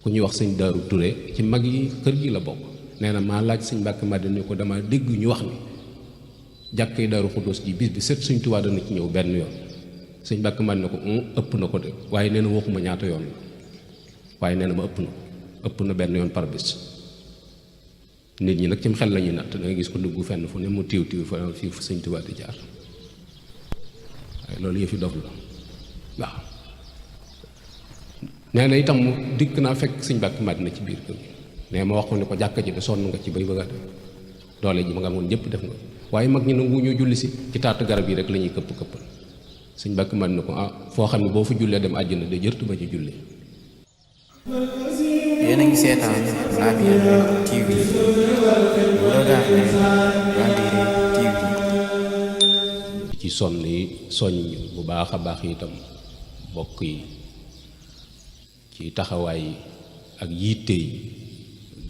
ku ñuy wax sëñ Daaru Touré ci mag yi kër gi la bokk. nee na maa laaj sëñ Mbàkke Madina ni ko dama dégg ñu wax ni jàkkee Daaru Xuddoos ji bis bi set sëñ Tuubaa dana ci ñëw benn yoon. sëñ Mbàkke Madina ko ëpp na ko de waaye nee na waxuma ñaata yoon la waaye nee na ma ëpp na benn yoon par bis. nit ñi nag cim xel la ñuy natt da nga gis ko dugg fenn fu ne mu tiiw fa fii fu sëñ Tuubaa di jaar waaye loolu yëfi dof la waaw. nee na itam mu dikk naa fekk sëñ Mbàkke Madina ci biir kër gi nee ma wax ko ne ko jàkka ji de sonn nga ci bay bëgg a def doole ji ma nga amoon ñëpp def nga waaye mag ñi nangu ñu julli si ci taatu garab yi rek la ñuy këppal sëñ Mbàkke Madina ko foo xam ne boo fa jullee dem àjjana de jërtu ba ci julli. yéen a ngi seetaan Labyrinth TV bu Regardez Labyrinth TV. ci soññ bu baax a baax itam mbokk yi ci taxawaay yi ak yitte yi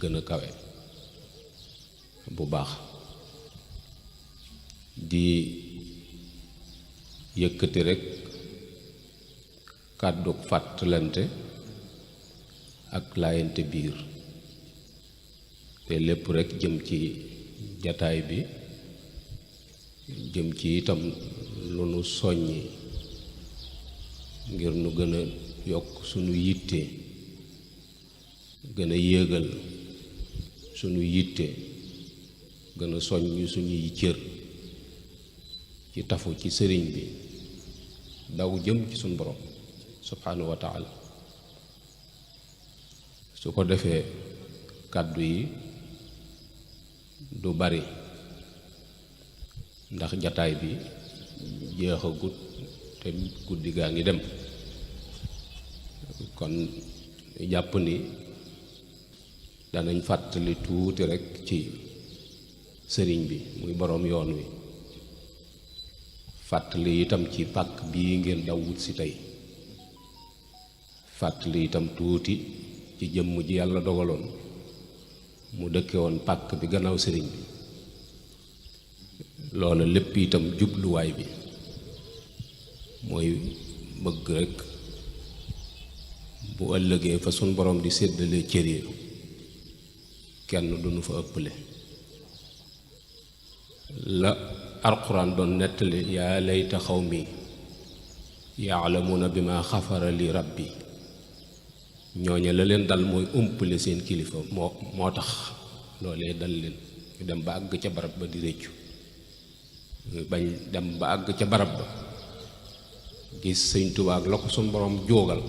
gën a kawe bu baax di yëkkati rekk kàddu fàttalante ak laayante biir te lépp rekk jëm ci jataay bi jëm ci itam lu nu soññi ngir nu gën a yokk sunu yitte gën a yéegal sunu yitte gën a soññ suñuy cër ci tafu ci sëriñ bi daw jëm ci sunu borom subhanahu wa taala. su ko defee kàddu yi du bari ndax jataay bi jeexagut te guddi gaa ngi dem kon jàpp ni danañ fàttali tuuti rekk ci sëriñ bi muy boroom yoon wi fàttali itam ci pàkk bii ngeen daw wut si tey fàttali itam tuuti ci jëmm ji yàlla dogaloon mu dëkke woon pàkk bi gannaaw sëriñ bi loola lépp itam jubluwaay bi mooy bëgg rekk bu ëllëgee fa sun borom di séddale cër yi kenn duñu fa ëpple la alxuraan doon nettali yaa layta xawmi yaalamuuna bi ma xafara li rabbi ñooñe la leen dal mooy umpale seen kilifa moo tax loolee dal leen ñu dem ba àgg ca barab ba di réccu bañ dem ba àgg ca barab ba gis sëñ Tuubaa ak la ko suñ borom jóogal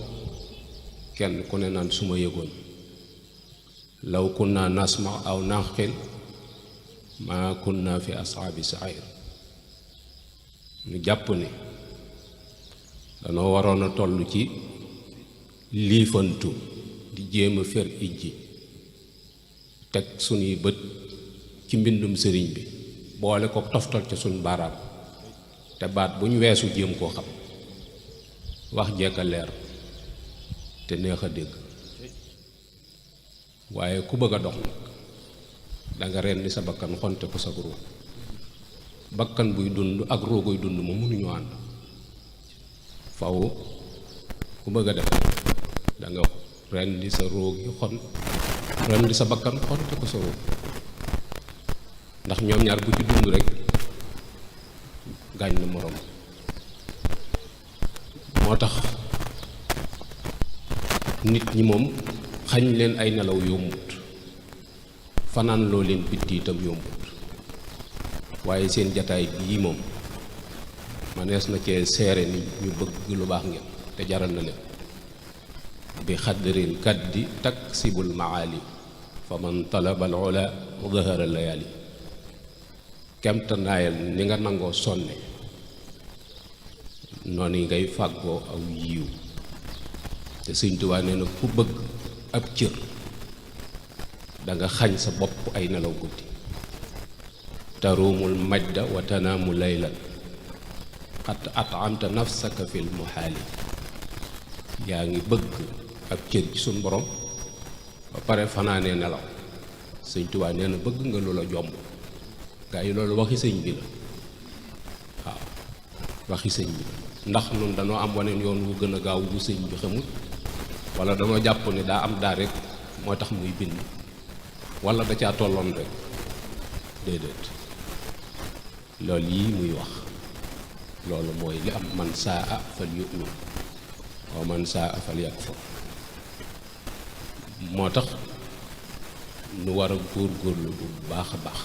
kenn ku ne naan su ma yëgoon law kunna nasma aw naqil ma kunna fi ashaabi sair ñu jàpp ni danoo waroon a toll ci liifantu di jéem a fer ijji teg suñuy bët ci mbindum sëriñ bi boole ko toftal ca suñ baaraam te baat bu ñu weesu jéem koo xam wax jekka leer te neex a dégg waaye ku bëgg a dox nag danga rendi sa bakkan xonte ko sa ruu bakkan buy dund ak ruuguy dund ma mënuñoo ànd faw ku bëgg a def danga rendi sa ruug yi rendi sa bakkan xonte ko sa ruu ndax ñoom ñaar bu ci dund rekk gaañ na moroom moo tax nit ñi moom xañ leen ay nelaw yombut fanaan loo leen bitti itam yombut waaye seen jataay bii moom manees na cee seere ni ñu bëgg lu baax ngeen te jaral na leen bi xadril kaddi taksibul maali fa man talaba al ula dahara layali kemta naayal ni nga nangoo sonne noonu ngay fàggoo aw yiw te Sëñ Tuubaa nee na ku bëgg ab cër danga xañ sa bopp ay nelaw guddi taruumul majda wa tanaamu laylan xat atamta nafsaka fil muhaali yaa ngi bëgg ab cër ci suñ borom ba pare fanaanee nelaw Sëñ Tuubaa nee na bëgg nga lu la jomb gaa yi loolu waxi sëñ bi la waaw waxi sëñ bi la ndax nun dañoo am waneen yoon wu gën a gaaw bu sëñ bi xamul wala danoo jàpp ni daa am daa rek moo tax muy bind wala da caa tolloon rek déedéet loolu yii muy wax loolu mooy li am man saa fal yu'min wa man saa fal yakfur moo tax nu war a góorgóorlu bu baax a baax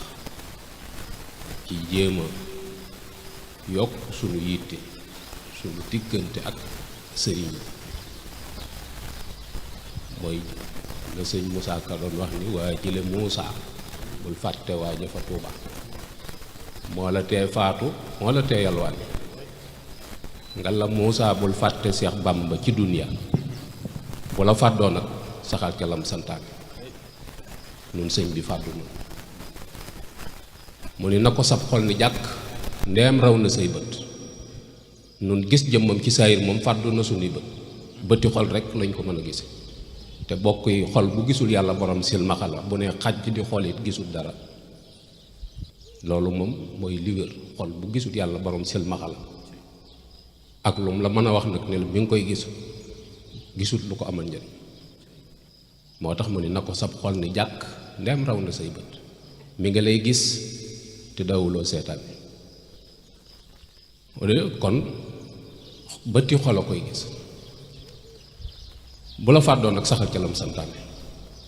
ci jéem a yokk sunu yitte sunu diggante ak sëriñ mooy la sëñ Moussa Ka doon wax ni waa jële Moussa bul fàtte waa jëfa Tuuba moo la tee faatu moo la tee yalwaani nga la Moussa bul fàtte Seex Bàmba ci duniya bu la fàddoo nag saxal ca lam santaane nun sëñ bi fàddu na mu ni na ko sab xol ni jàkk ndeem raw na say bët nun gis jëmmam ci saayir moom fàddu na suñuy bët bëti xol rek lañ ko mën a gise te bokk yi xol bu gisul yàlla borom silmaxa la bu ne xaj di xol it gisul dara loolu moom mooy li wér xol bu gisul yàlla borom silmaxa la ak lum la mën a wax nag ne la mi ngi koy gisul lu ko amal njëriñ moo tax mu ni na ko sab xol ni jàkk ndeem raw na say bët mi nga lay gis te dawuloo seetaan kon bëti xol a koy gis bu la fàddoo nag saxal ca lam santaane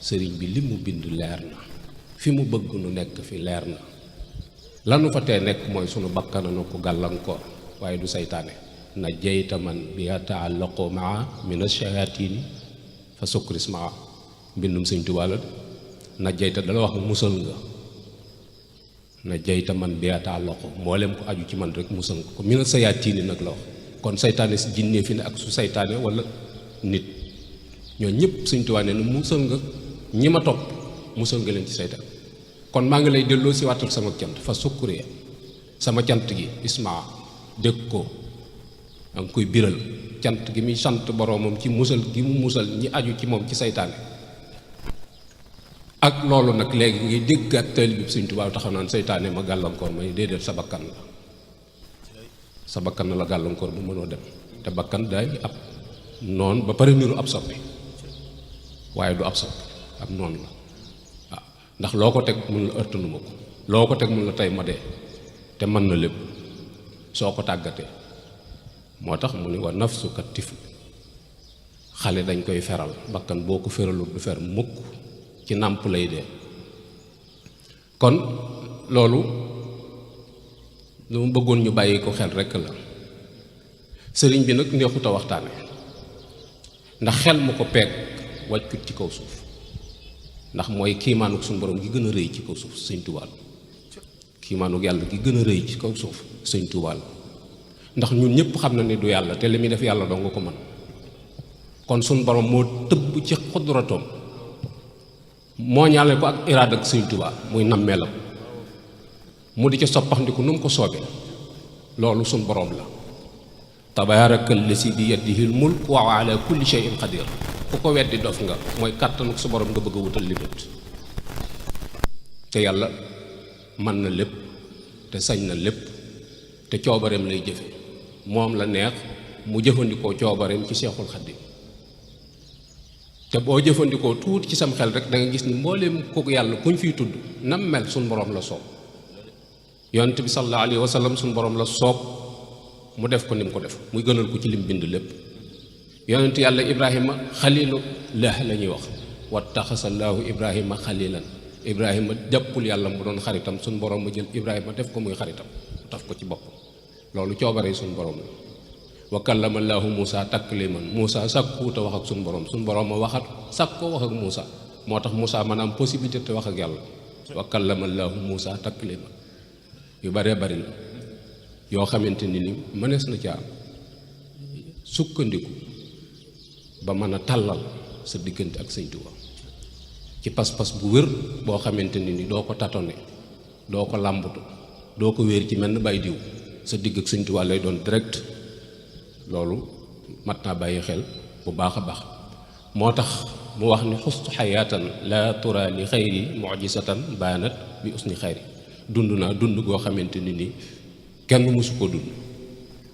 sëriñ bi li mu bind leer na fi mu bëgg nu nekk fi leer na lanu fa tee nekk mooy sunu bakkana nu ko gàllankoor waaye du saytaane na jeyta man bi yataallaqu maa min ash-shayaatini fa sukris maa mbindum sëñ Tuubaa la na jeyta dala wax musal nga na jeyta man bi yataallaqu mboolem ko aju ci man rek musal nga ko min ash-shayaatini nag la wax kon saytaane si jinne fi ne ak su saytaane wala nit ñoo ñëpp sëñ Tuubaa ne na musal nga ñi ma topp musal nga leen ci saytaan kon maa ngi lay delloo si wàttal sama cant fa sukkuriya sama cant gi ismaa dégg ko da nga koy biral cant gi muy sant boroomam ci musal gi mu musal ñi aju ci moom ci saytaane ak loolu nag léegi ngay déggaat taalibe bi sëñ Tuubaa taxaw naan saytaane ma gàllankoor may déedéet sa bakkan la sa bakkan na la gàllankoor bu mënoo dem te bakkan day ab noon ba pare niru ab soppi waaye du ab soppi ab noon la waaw ndax loo ko teg mun la ërtanuma ko loo ko teg mun la tey ma dee te mën na lépp soo ko tàggatee moo tax mu ni wa nafsu kat tifl xale dañ koy feral bakkan boo ko feralul du fer mukk ci nàmp lay dee kon loolu lu mu bëggoon ñu bàyyi ko xel rekk la sëriñ bi nag neexut a waxtaane ndax xel mu ko peeg wàccut ci kaw suuf ndax mooy kiimaanuk suñu borom gi gën a rëy ci kaw suuf sëñ Tuubaa la kiimaanuk yàlla gi gën a rëy ci kaw suuf sëñ Tuubaa la ndax ñun ñëpp xam na ne du yàlla te li muy def yàlla dong nga ko mën kon suñu borom moo tëbb ci xudratoom moo ñaale ko ak iraada ak sëñ Tuubaa muy nammeelam mu di ca soppaxndiku nu mu ko soobee loolu suñu borom la tabaaraka llazi bi yadihil mulk wa ala kulli shay'in qadir ku ko weddi dof nga mooy kàttan su borom nga bëgg a wutal limite te yàlla mën na lépp te sañ na lépp te coobareem lay jëfe moom la neex mu jëfandikoo coobareem ci Seexul Xadiim te boo jëfandikoo tuuti ci sam xel rek da nga gis ni mbooleem kooku yàlla kuñ fiy tudd nam mel suñ borom la soob yonent bi sallallahu alayhi wa sallam suñ borom la soob mu def ko ni mu ko def muy gënal ko ci lim bind lépp yonent yàlla ibrahima xalilu lah la ñuy wax wattaxasallaahu ibrahima xalilan ibrahima jàppul yàlla mu doon xaritam suñ borom ma jël ibrahima def ko muy xaritam taf ko ci bopp loolu coobare suñ borom la wa kallama llaahu Muusa takliman Muusa sàkkuuta wax ak suñ borom ma waxat sàkk ko wax ak Muusa moo tax Muusa mën a am possibilité te wax ak yàlla wa kallama llaahu Muusa takliman yu baree bari la yoo xamante ni mënees na caa sukkandiku ba mën a tàllal sa diggante ak Sëñ Tuubaa ci pas-pas bu wér boo xamante ni doo ko tatone doo ko làmbatu doo ko wéer ci mel ni bay diw sa digg ak Sëñ Tuubaa lay doon direct loolu mat naa bàyyi xel bu baax a baax moo tax mu wax ni xustu xayaatan la tura li xayri mujisatan baanat bi usni xayri dund naa dund goo xamante ni kenn mësu ko dund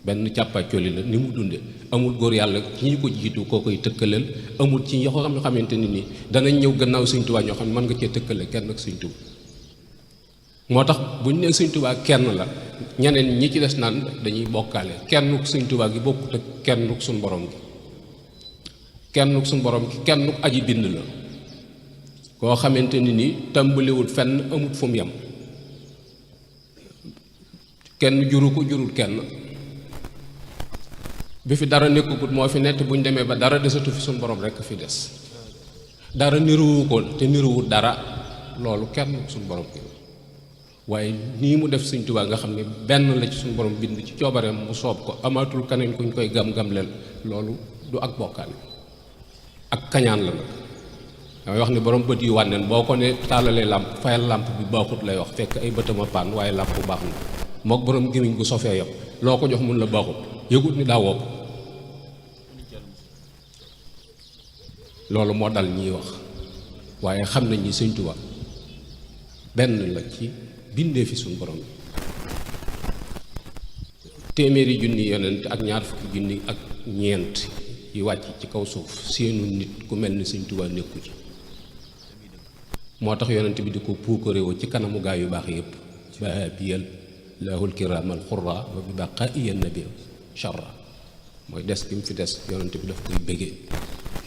benn càppaacoli la ni mu dunde amul góor yàlla ci ñi ko jiitu koo koy tëkkaleel, amul ci ñoo xam ne xamante ni nii danañ ñëw gannaaw Sëñ Tuubaa ñoo xam ne mën nga cee tëkkale kenn ak Sëñ Tuubaa. moo tax bu ñu nee Sëñ Tuubaa kenn la, ñeneen ñi ci des naan dañuy bokkaale. kennuk Sëñ Tuubaa gi bokkut ak kennuk suñ borom gi. kennuk suñ borom gi kennuk aji bind la koo xamante ni nii tàmbaliwul fenn, amut fu mu yem. kenn juru ko, jurul kenn. bi fi dara nekkugut moo fi nett, bu ñu demee ba dara desatu fi suñ borom rekk fi des. dara niruwu ko te niruwut dara, loolu kenn suñ borom gi. waaye nii mu def Sëñ Tuubaa nga xam ne benn la ci suñu borom bind ci coobareem mu soob ko, amaatul kaneen kuñ koy gam-gam leen, loolu du ak bokkaale, ak kañaan la nag. damay wax ne borom bët yu wànneen boo ko ne taalalee làmp fayal làmp bi baaxut lay wax, fekk ay bëtama paan waaye làmp bu baax na. mook borom gémmiñ gu sofee yam loo ko jox mun la baaxut, yëgut ni daa wopp. loolu moo dal ñiy wax, waaye xam nañ ni Sëñ Tuubaa benn la ci bindee fi suñu borom. téeméeri junni yonent ak ñaar fukki junni ak ñeent yi wàcc ci kaw suuf, seenu nit ku mel ni Sëñ Tuubaa nekku ci. moo tax yonent bi di ko puukaréewoo ci kanamu gaa yu baax yépp, bahabiyal lahul kiraamal xurra wa bi baqaa'iyan nabi sharra. mooy des gi mu fi des yonent bi daf koy bëggee,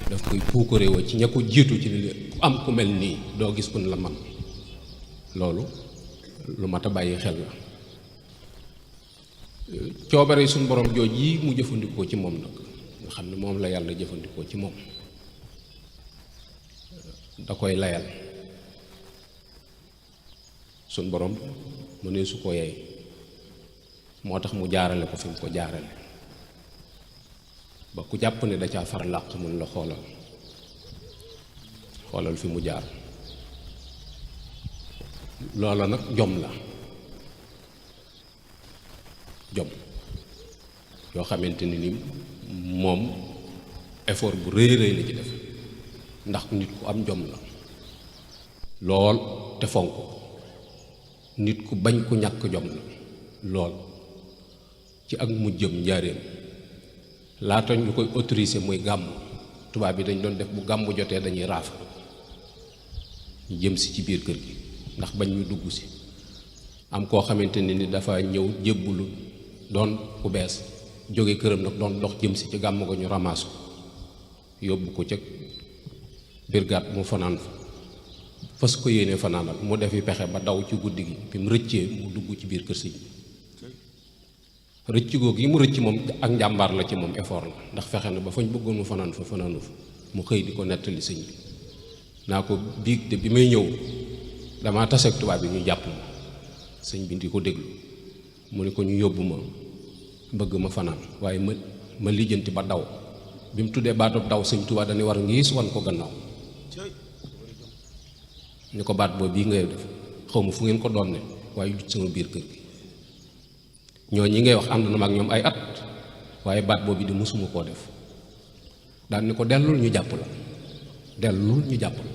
daf koy puukaréewoo ci ña ko jiitu ci li ku am ku mel nii doo gis ku ne la man. loolu lu mat a bàyyi xel la. coobare suñu borom jooj yi mu jëfandikoo ci moom nag, nga xam ne moom la yàlla jëfandikoo ci moom, da koy layal. suñu borom mu ne su ko yey, moo tax mu jaarale ko fi mu ko jaarale, ba ku jàpp ne da caa far làq mun la xoolal fi mu jaar. loola nag jom la, jom yoo xamante ni moom effort bu rëy rëy la ci def, ndax nit ku am jom la lool te fonk ko. nit ku bañ ku ñàkk jom la lool. ci ak mujjëm njaareem laata ñu koy autorisé muy gàmm, tubaab bi dañ doon def bu gàmm jotee dañuy raaf ñu jëm si ci biir kër gi ndax bañ ñu dugg si. am koo xamante ne ni dafa ñëw jébbulu doon ku bees, jóge këram nag doon dox jëm si ci gàmm ko ñu ramaas ko yóbbu ko ca brigade mu fanaan fa, fas ko yéene fanaanal. mu defi pexe ba daw ci guddi gi, bi mu rëccee mu dugg ci biir kër sëñ bi. rëcc googu yi mu rëcc moom ak njàmbaar la ci moom, effort la, ndax fexe na ba fañ bëggoon mu fanaan fa fanaanu fa. mu xëy di ko nettali sëñ bi naa ko biig de bi may ñëw damaa taseeg tubaab bi ñu jàpp ma. sëñ bi di ko déglu mu ne ko ñu yóbbu ma bëgg ma fanaan, waaye ma lijjanti ba daw. bi mu tuddee baatub daw, sëñ Tuubaa dañuy war ngiis wan ko gannaaw ni ko baat boobu bii ngay def xaw ma fu ngeen ko doon ne, waaye jut sama biir kër gi. ñoo ñi ngay wax ànd na ma ak ñoom ay at, waaye baat boobu di mësuma koo def. daan ni ko dellul ñu jàpp la, dellul ñu jàpp la.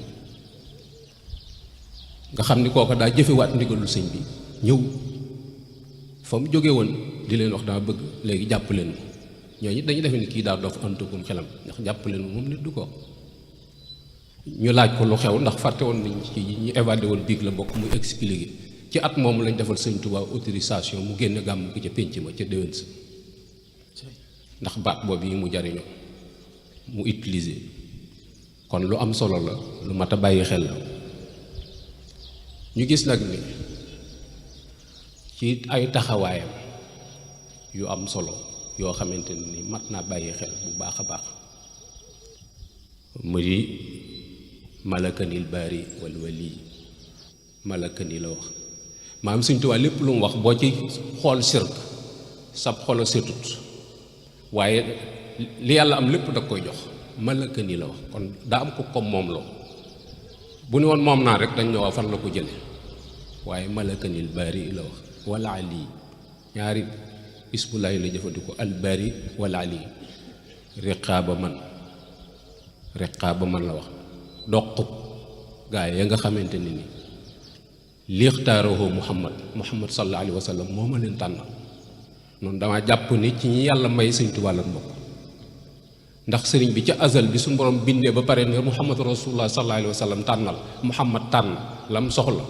nga xam ni kooka daa jëfewaat ndigalul sëñ bi, ñëw fa mu jóge woon di leen wax daa bëgg léegi jàpp leen ma. ñooñu dañuy defe ni kii daa dof antugum xelam, ndax jàpp leen moom nit du ko. ñu laaj ko lu xew, ndax fàtte woon nañ ci ñu évadé woon biig la bokk, muy expliqué. ci at moomu lañ defal sëñ Tuubaa autorisation mu génne gàmm gi ca pénc ma ca déwén sa, ndax baat boobu yi mu jariñoo mu utiliser. kon lu am solo la, lu mat a bàyyi xel la. ñu gis nag ni ci ay taxawaayam yu am solo yoo xamante ni mat naa bàyyi xel bu baax a baax, mu di malakanil baari wal wali. malakani la wax, maam Sëñ Tuubaa lépp lu mu wax boo ci xool sirk sab xolo setut, waaye li yàlla am lépp da koy jox. malakani la wax, kon daa am ko comme moom loo. bu ne woon moom naa rek dañ ne waa fan la ko jële, waaye malakanil baari la wax wala ali. ñaari ismulaay la jëfandikoo, al baari wala ali. riqaaba man la wax, doq gaa ya nga xamante ni lixtaaroo muhammad sallallahu alayhi wa sallam moo ma leen tànnal. noonu dama jàpp ni ci ñi yàlla may Sëñ Tuubaa la bokk, ndax sëriñ bi ca azal bi suñu borom bindee ba pare ne muhammadu rasulullah sallallahu alayhi wa sallam tànnal muhammad tànn lam soxla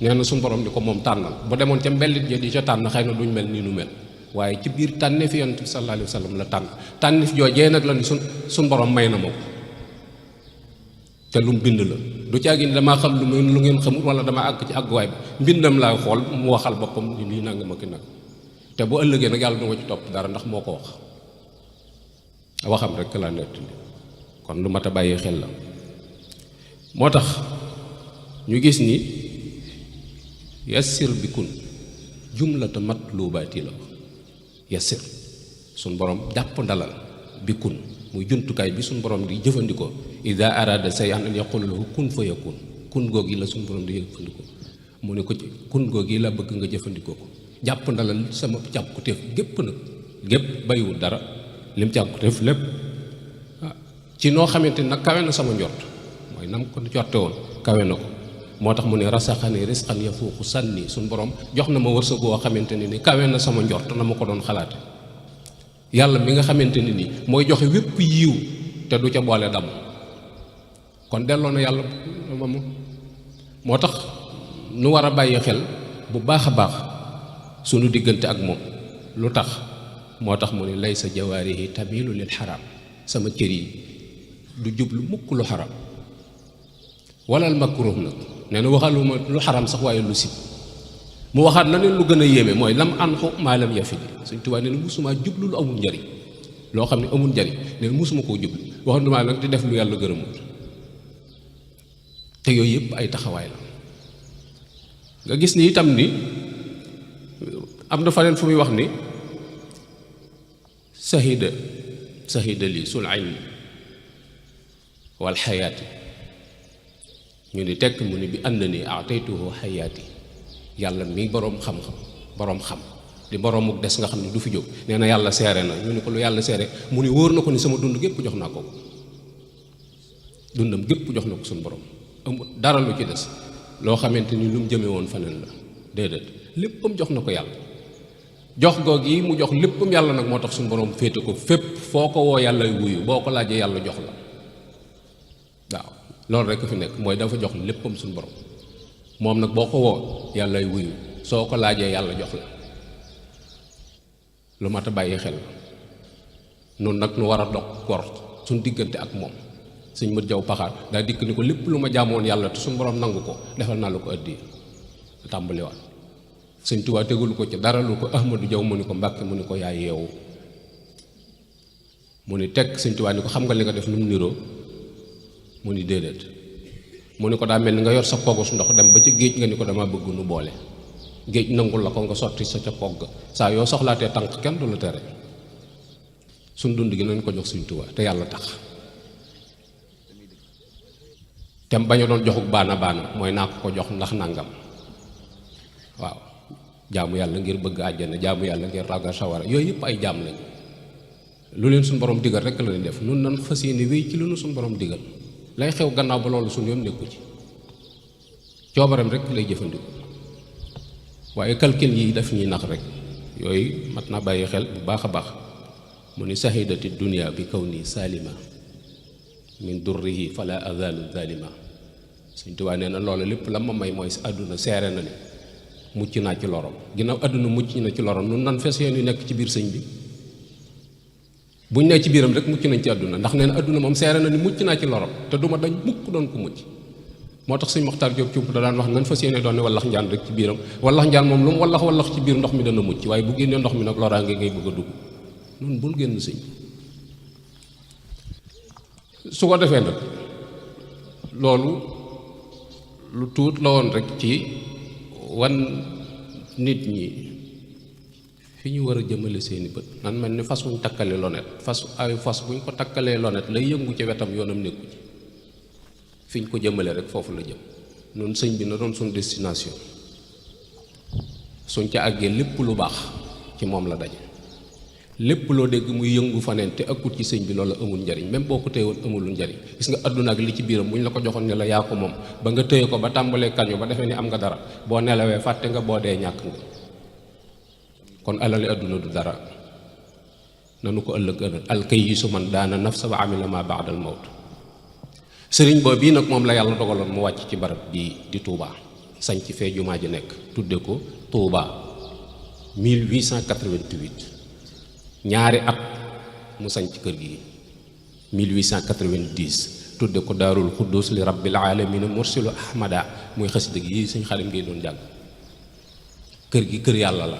nee na suñu borom di ko moom tànnal bu demoon ca mbellit ja di ca tànn xëy na duñ mel ni nu mel waaye ci biir tànne fi yonent bi sallallahu alayhi wa sallam la tànn fi joojee nag la ni suñ borom may na ma ko te lu mu bind la du caagi ni damaa xam lu ngeen xamul wala dama àgg ci àgguwaay bi mbindam laay xool mu waxal boppam ni lii nanga ma ki nag te bu ëllëgee nag yàlla du ma ci topp dara ndax moo ko wax waxam rek laa nettali kon lu mat a bàyyi xel la moo tax ñu gis ni yassir bi kun jumlata matlubaati la yassir suñ borom jàpp ndalal bi kun muy jumtukaay bi suñ borom di jëfandikoo ida arada shay'an an yaqula lahu kun fa yakun kun goog yi la suñ borom di jëfandikoo mu ne ko ci kun goog yi la bëgg nga jëfandikoo ko jàpp ndalal sama càkkutéef gépp nag gépp bayiwul dara lim càkkutéef lépp ci noo xamante nag kawe na sama njort mooy nam ko jorte woon kawe na ko moo tax mu ne rasaxani risqan yafuuqu sànni suñ borom jox na ma wërsëg woo xamante ne ni kawe na sama njort na ma ko doon xalaate yàlla mi nga xamante ne ni mooy joxe wépp yiw te du ca boole dam kon delloo na yàlla moom moo tax nu war a bàyyi xel bu baax a baax sunu diggante ak moom lu tax moo tax mu ne laysa jawaarihi tamilu lil xaraam sama cër yi du jublu mukk lu xaram walal makruh nag nee na waxaluma lu xaram sax waaye lu sib mu waxaat na ne lu gën a yéeme mooy lam anxu maalam yafidi Sëñ Tuubaa nee na musuma jublu lu amul njariñ loo xam ne amul njariñ nee na musuma koo jublu waxandumaa nag di def lu yàlla gërëmut te yooyu yëpp ay taxawaay la nga gis ni itam ni am na faneen fu muy wax ni sahida li sul ilmi wal xayaati ñu ni tekk mu ni bi ànd ni ataytuhu xayaati yàlla mi boroom xam-xam boroom xam di boroomuk des nga xam ne du fi jóg nee na yàlla seere na ñu ni ko lu yàlla seere mu ni wóor na ko ni sama dund gépp jox naa ko dundam gépp jox na ko suñu borom amul dara lu ci des loo xamante ni lu mu jëme woon faneen la déedéet léppam jox na ko yàlla jox goog yi mu jox léppam yàlla nag moo tax suñu borom féete ko fépp foo ko woo yàlla wuyu boo ko laajee yàlla jox la waaw loolu rek fi nekk mooy dafa jox léppam suñu borom moom nag boo ko woo yàllay wuyu soo ko laajee yàlla jox la lu mat a bàyyi xel noonu nag nu war a dog gor suñ diggante ak moom suñ mët jaw paxaar daa dikk ni ko lépp lu ma jaamoon yàlla te suñu borom nangu ko defal naa la ko addi tàmbaliwaat Sëñ Tuubaa tegul ko ci dara lu ko Ahmadu Jaw mu ni ko Mbàkke mu ni ko yaay yeewu mu ni teg Sëñ Tuubaa ni ko xam nga li nga def nu mu niroo mu ni déedéet mu ni ko daa mel ni nga yor sa kogos ndox dem ba ci géej nga ni ko dama bëgg nu boole géej nangul la ko nga sotti sa ca kogg saa yoo soxlaatee tànk kenn du la tere suñ dund gi nañ ko jox Sëñ Tuubaa te yàlla tax tem bañ a doon joxuk baana mooy naa ko jox ndax nangam waaw jaamu yàlla ngir bëgg àjjana jaamu yàlla ngir ragal sawara yooyu yëpp ay jaam lañ lu leen suñu borom digal rek la leen def nun nan fas yéene wéy ci lu nu suñu borom digal lay xew gannaaw ba loolu suñu yoon nekku ci coobaram rek lay jëfandikoo waaye calcul yi daf ñuy nax rek yooyu mat naa bàyyi xel bu baax a baax mu ni sahidati dunya bi kaw nii salima min durrihi fala azalu zalima Sëñ Tuubaa nee na loolu lépp la ma may mooy àdduna seere na ni mucc naa ci lorom ginnaaw àdduna mucc na ci lorom nun nan fes yéen yu nekk ci biir sëñ bi buñ ne ci biiram rek mucc nañ ci àdduna ndax nee na àdduna moom seere na ni mucc naa ci lorom te duma dañ mukk doon ko mucc moo tax sëñ Moxtaar Jóob Cuub da daan wax nan fas yéene doon ne wallax njaan rek ci biiram wallax njaan moom lu mu wallax ci biir ndox mi dana mucc waaye bu génnee ndox mi nag loraange ngay bëgg a dugg noonu bul génn sëñ su ko defee nag loolu lu tuut la woon rek ci wan nit ñi fi ñu war a jëmale seeni bët nan mel ni fas wuñ takkalee lonet fas buñ ko takkalee lonet lay yëngu ci wetam yoonam nekku ci fi ñu ko jëmale rek foofu la jëm noonu sëñ bi na doon suñ destination suñ ca àggee lépp lu baax ci moom la daje lépp loo dégg muy yëngu faneen te ëkkut ci sëñ bi loolu amul njariñ même boo ko téyewoon amulul njariñ gis nga àdduna ak li ci biiram bu ñu la ko joxoon ne la yaa ko moom ba nga téye ko ba tàmbalee kañu ba defee ni am nga dara boo nelawee fàtte nga boo dee ñàkk nga kon alali àdduna du dara nanu ko ëllëg alkayisu man daana nafsa wa amila ma ba'dal mawt. sëriñ boobu bii nag moom la yàlla dogaloon mu wàcc ci barab bii di Touba sañ ci fee jumaa ji nekk tudde ko Touba 1888 ñaari at mu sañ ci kër gi 1890 tudde ko daarul xuddus li rabbil alamin mursilu ahmada muy xasida gi sëñ Xaadim ngay doon jàng. kër gi kër yàlla la,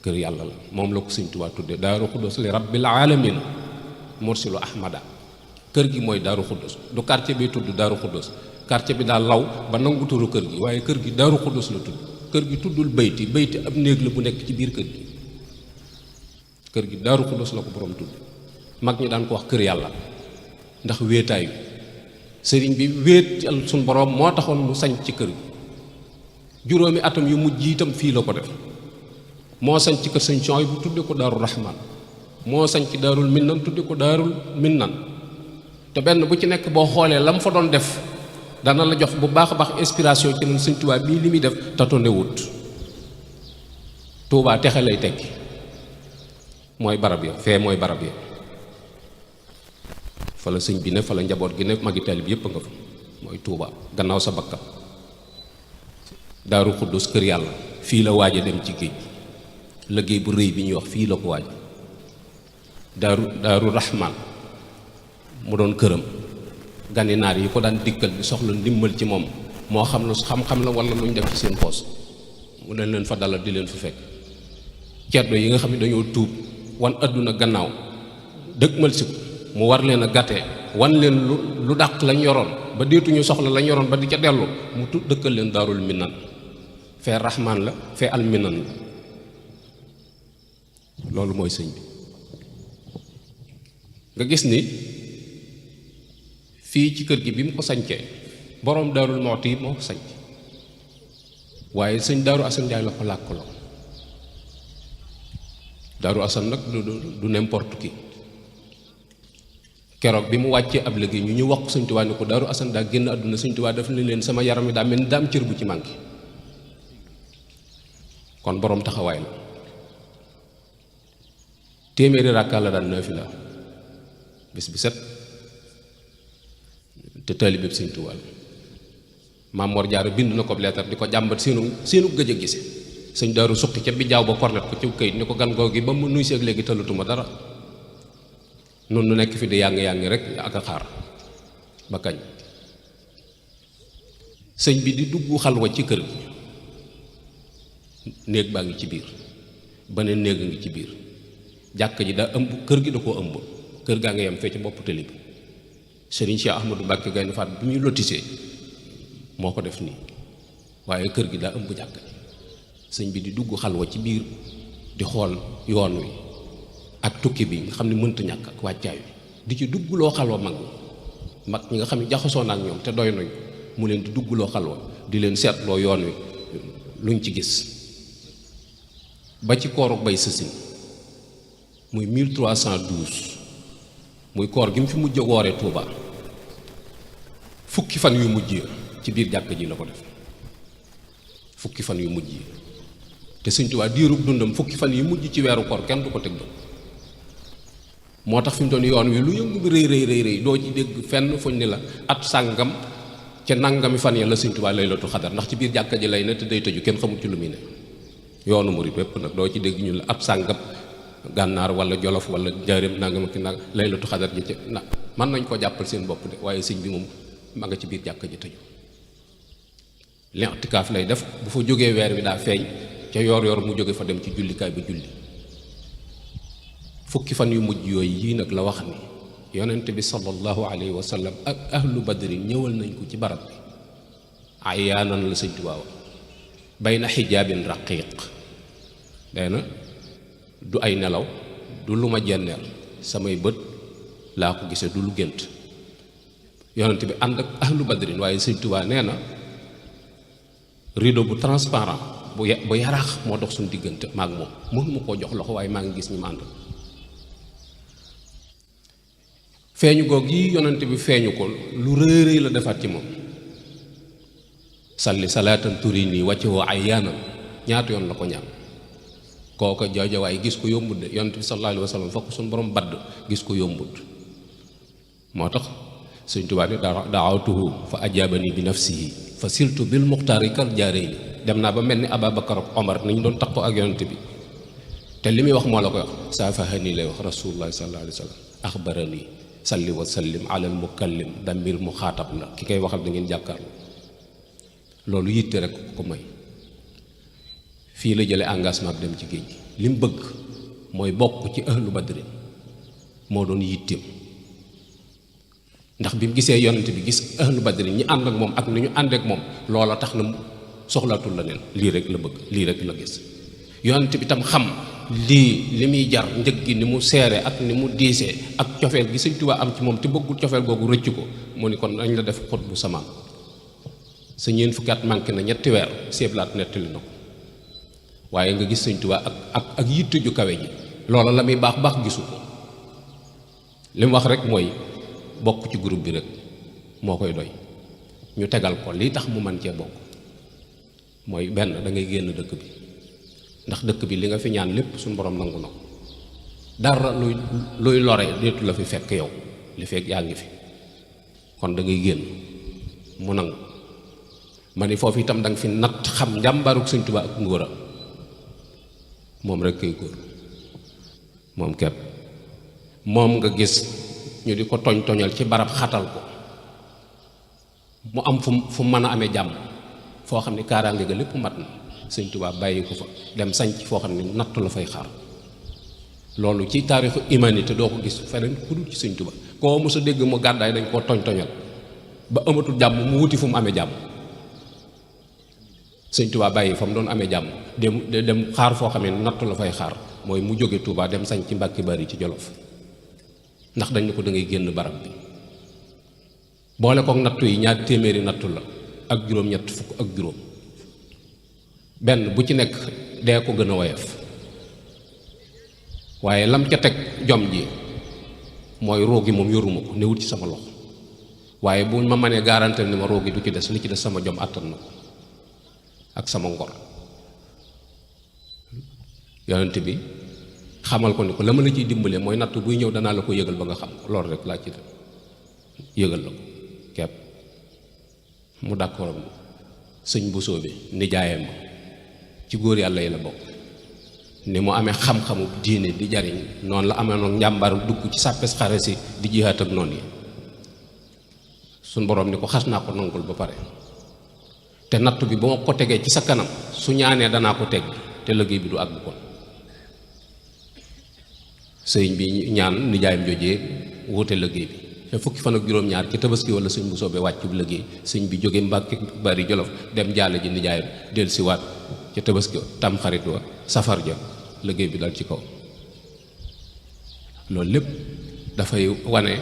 kër yàlla la, moom la ko sëñ Tuubaa tudde daarul xuddus li rabbil alamin mursilu ahmada. kër gi mooy daaru xuddus, du quartier bi tudd daaru xuddus, quartier bi daal law ba nangu turu kër gi, waaye kër gi daaru xuddus la tudd. kër gi tuddul bayti, bayti ab néeg la bu nekk ci biir kër gi. kër gi daaru xuddus la ko borom tudd. mag ñi daan ko wax kër yàlla ndax wéetaay bi sëriñ bi wéetal suñ borom moo taxoon mu sañ ci kër gi. juróomi atam yu mujj itam fii la ko def. moo sañ ci kër sëñ Suhaybu bu tudde ko daaru rahman, moo sañ ci daarul minnan tudde ko daarul minnan. te benn bu ci nekk boo xoolee la mu fa doon def dana la jox bu baax a baax inspiration ci noonu sëñ Tuubaa bii li muy def tatonde wut. Tuubaa texe lay tekki mooy barab ya, fee mooy barab ya. fa la sëñ bi ne, fa la njaboot gi ne, magi taalib yépp nga fa, mooy Tuubaa gannaaw sa bakkan. daaru xuddus kër yàlla fii la waaj a dem ci géej liggéey bu rëy bi ñuy wax fii la ko waaj. daaru rahman mu doon këram, gani naar yi ko daan dikkal di soxla ndimbal ci moom, moo xam lu xam-xam la wala lu ñu def ci seen poos, mu ne leen fa dalal di leen fa fekk. ceddo yi nga xam ne dañoo tuub wan adduna gannaaw dëgmal si ko mu war leen a gàttee wan leen lu dàq lañ yoroon ba deetuñu soxla lañ yoroon ba di ca dellu, mu dëkkal leen daarul minan. fee rahman la, fee al minan la. loolu mooy sëñ bi. nga gis ni fii ci kër gi bi mu ko sañcee boroom daarul Muxti yi moo ko sañc, waaye sëñ Daaru Asan Njaay la ko làkkaloo. Daaru Asan nag du n'importe qui. keroog bi mu wàccee ab liggéey ñu wax sëñ Tuubaa ni ko Daaru Asan daa génn àdduna, sëñ Tuubaa daf leen sama yaram yi daa mel ni daa am cër bu ci manqué. kon boroom taxawaay la. téeméeri rakka la daan naafila bis bi set, te taalibe bi sëñ Tuubaa Maam Mor Jaara bind na ko leetar di ko jàmbat seenu gëj a gise. sëñ Daaru suqi ca bi jaaw ba kornet ko ci këyit ni ko gan goo gi ba mu nuy seeg léegi tëlatuma dara, noonu nu nekk fi di yàng-yàng rek ak a xaar ba kañ. sëñ bi di dugg xalwa ci kër gi, néeg baa ngi ci biir, beneen néeg a ngi ci biir, jàkk ji daa ëmb kër gi da koo ëmb, kër gaa ngi yem fee ci bopp tëli bi. Sëriñ Cheikh Ahmadou Mbacké Gaynde Fatma bi muy lotissé moo ko def nii, waaye kër gi daa ëmb jàkk ji. sëñ bi di dugg xalwa ci biir di xool yoon wi ak tukki bi nga xam ne mënta ñàkk ak wàccaay wi, di ci duggloo xalwa mag ñi nga xam ne jaxasoo na ak ñoom te doy nañ, mu leen di duggloo xalwa di leen seetloo yoon wi luñ ci gis. ba ci kooru bay sësin muy 1312 muy koor gi mu fi mujj wooree Touba, fukki fan yu mujj yi ci biir jàkk ji la ko def. fukki fan yu mujj yi te sëñ Tuubaa diirub dundam fukki fan yu mujj ci weeru koor kenn du ko teg doon. moo tax fi mu doon yoon wi lu yëngu bi rëy doo ci dégg fenn fuñ ni la at sàngam ca nangami fan ya la sëñ Tuubaa laylatul xadar, ndax ci biir jàkka ji lay ne te day tëju kenn xamul ci lu muy ne. yoonu murid bépp nag doo ci dégg ñu la ab sàngam gànnaar wala jolof wala njaareem nangam ak nag laylatul xadar ji ca na mën nañ ko jàppal seen bopp de, waaye sëñ bi moom ma nga ci biir jàkka ji tëju. l'intikaaf lay def, bu fa jógee weer wi daa feeñ ca yor mu jóge fa dem ci jullikaay ba julli. fukki fan yu mujj yooyu yii nag la wax ni yonent bi sallallahu alayhi wa sallam ak ahlu badri ñëwal nañ ko ci barab bi ayaanan la sëñ Tuubaa bayna xijaabin raqiiq. nee na du ay nelaw, du lu ma jenneel, samay bët laa ko gisee, du lu gént. yonent bi ànd ak ahlu badrin, waaye sëñ Tuubaa nee na rideau bu transparent bu yaraax moo dox suñu diggante maag moom, mënuma koo jox loxo waaye maa ngi gis ñi ma ànd. feeñu goog yi yonent bi feeñu ko lu rëy la defaat ci moom. salli salaatan turini wacce woo ay yaanam ñaata yoon la ko ñaan. kooka jooja waaye gis ko yombut de yonent bi sallallahu alayhi wa sallam fokk suñu borom badd gis ko yombut moo tax Sëñ Tuubaa ni daawatuhu fa ajabani bi nafsihi fa siltu bil muxtaari kal jaarayni dem naa ba mel ni Ababakar ak Omar ni ñu doon takkoo ak yonent bi te li muy wax moo la koy wax saafahani lay wax rasulullah sallallahu alayhi wa sallam axbarani salli wa sallim ala al mukallim damir mu xaatab la ki koy waxal da ngeen jàkkaarloo loolu yitte rek ko may fii la jële engagement bi dem ci géej gi li mu bëgg mooy bokk ci ahlu badrin moo doon yitteem ndax bi mu gisee yonent bi gis ahlu badrin ñi ànd ak moom ak ni ñu ànd ak moom loola tax na soxlaatul la neen lii rek la bëgg lii rek la gis yonent bi tam xam lii li muy jar njëg gi ni mu seere ak ni mu diisee ak cofeel gi Sëñ Tuubaa am ci moom te bëggul cofeel googu rëcc ko mu ni kon dañ la def xut bu samaan sa ñeent fukki at manqué na ñetti weer seeblaat nettali na ko waaye nga gis Sëñ Tuubaa ak yitte ju kawe ji loola la muy baax baax gisu ko li mu wax rek mooy bokk ci groupe bi rek moo koy doy ñu tegal ko lii tax mu man cee bokk mooy benn da ngay génn dëkk bi ndax dëkk bi li nga fi ñaan lépp suñu borom nangu na ko dara luy lore deetu la fi fekk yow li fekk yaa ngi fi kon da ngay génn mu nangu ma ni foofu itam da nga fi natt xam njàmbaaruk Sëñ Tuubaa ak ngóora moom rek kay góor moom kepp moom nga gis ñu di ko toñal ci barab xatal ko mu am fu mën a amee jàmm foo xam ne kaaraange ga lépp mat na Sëñ Tuubaa bàyyi ko fa dem sanc foo xam ne nattu la fay xaar loolu ci taarixu humanité doo ko gis feneen ku dul ci Sëñ Tuubaa koo mos a dégg mu gàddaay dañ koo toñal ba amatul jàmm mu wuti fu mu amee jàmm Sëñ Tuubaa bàyyi fa mu doon amee jàmm dem xaar foo xam ne nattu la fay xaar mooy mu jóge Tuubaa dem sanc ci Mbàkke Bari ci Jolof ndax dañ ne ko da ngay génn barab bi boole kook nattu yi ñaari téeméeri nattu la ak juróom-ñett fukk ak juróom benn bu ci nekk dee ko gën a woyof waaye lam ca teg jom ji mooy roogi moom yoruma ko newut ci sama loxo waaye bu ma mënee garantel ni ma roogi du ci des li ci des sama jom àttan na ko ak sama ngor yonent bi xamal ko ni ko la ma la ciy dimbale mooy nattu buy ñëw danaa la ko yëgal ba nga xam ko loolu rek laa ci def yëgal la ko kepp mu d'accord sëñ Bousso bi nijaayam ci góor yàlla yi la bokk ni mu amee xam-xamu diine di jariñ noonu la amee noonu njàmbaar dugg ci sàppes xare si di jihaat ak noonu yi suñ boroom ni ko xas naa ko nangul ba pare te nattu bi ba ma ko tegee ci sa kanam su ñaanee danaa ko teg te liggéey bi du àgg kon sëriñ bi ñaan nijaayam jojee wuute liggéey bi te fukki fan ak juróom-ñaar ci tabaski wala sëñ bu soobee wàccu liggéey sëñ bi jóge Mbàkke Bari Jolof dem jaale ji nijaayam del si waat ca tabaski tam xarit wa safar ja liggéey bi dal ci kaw loolu lépp dafay wane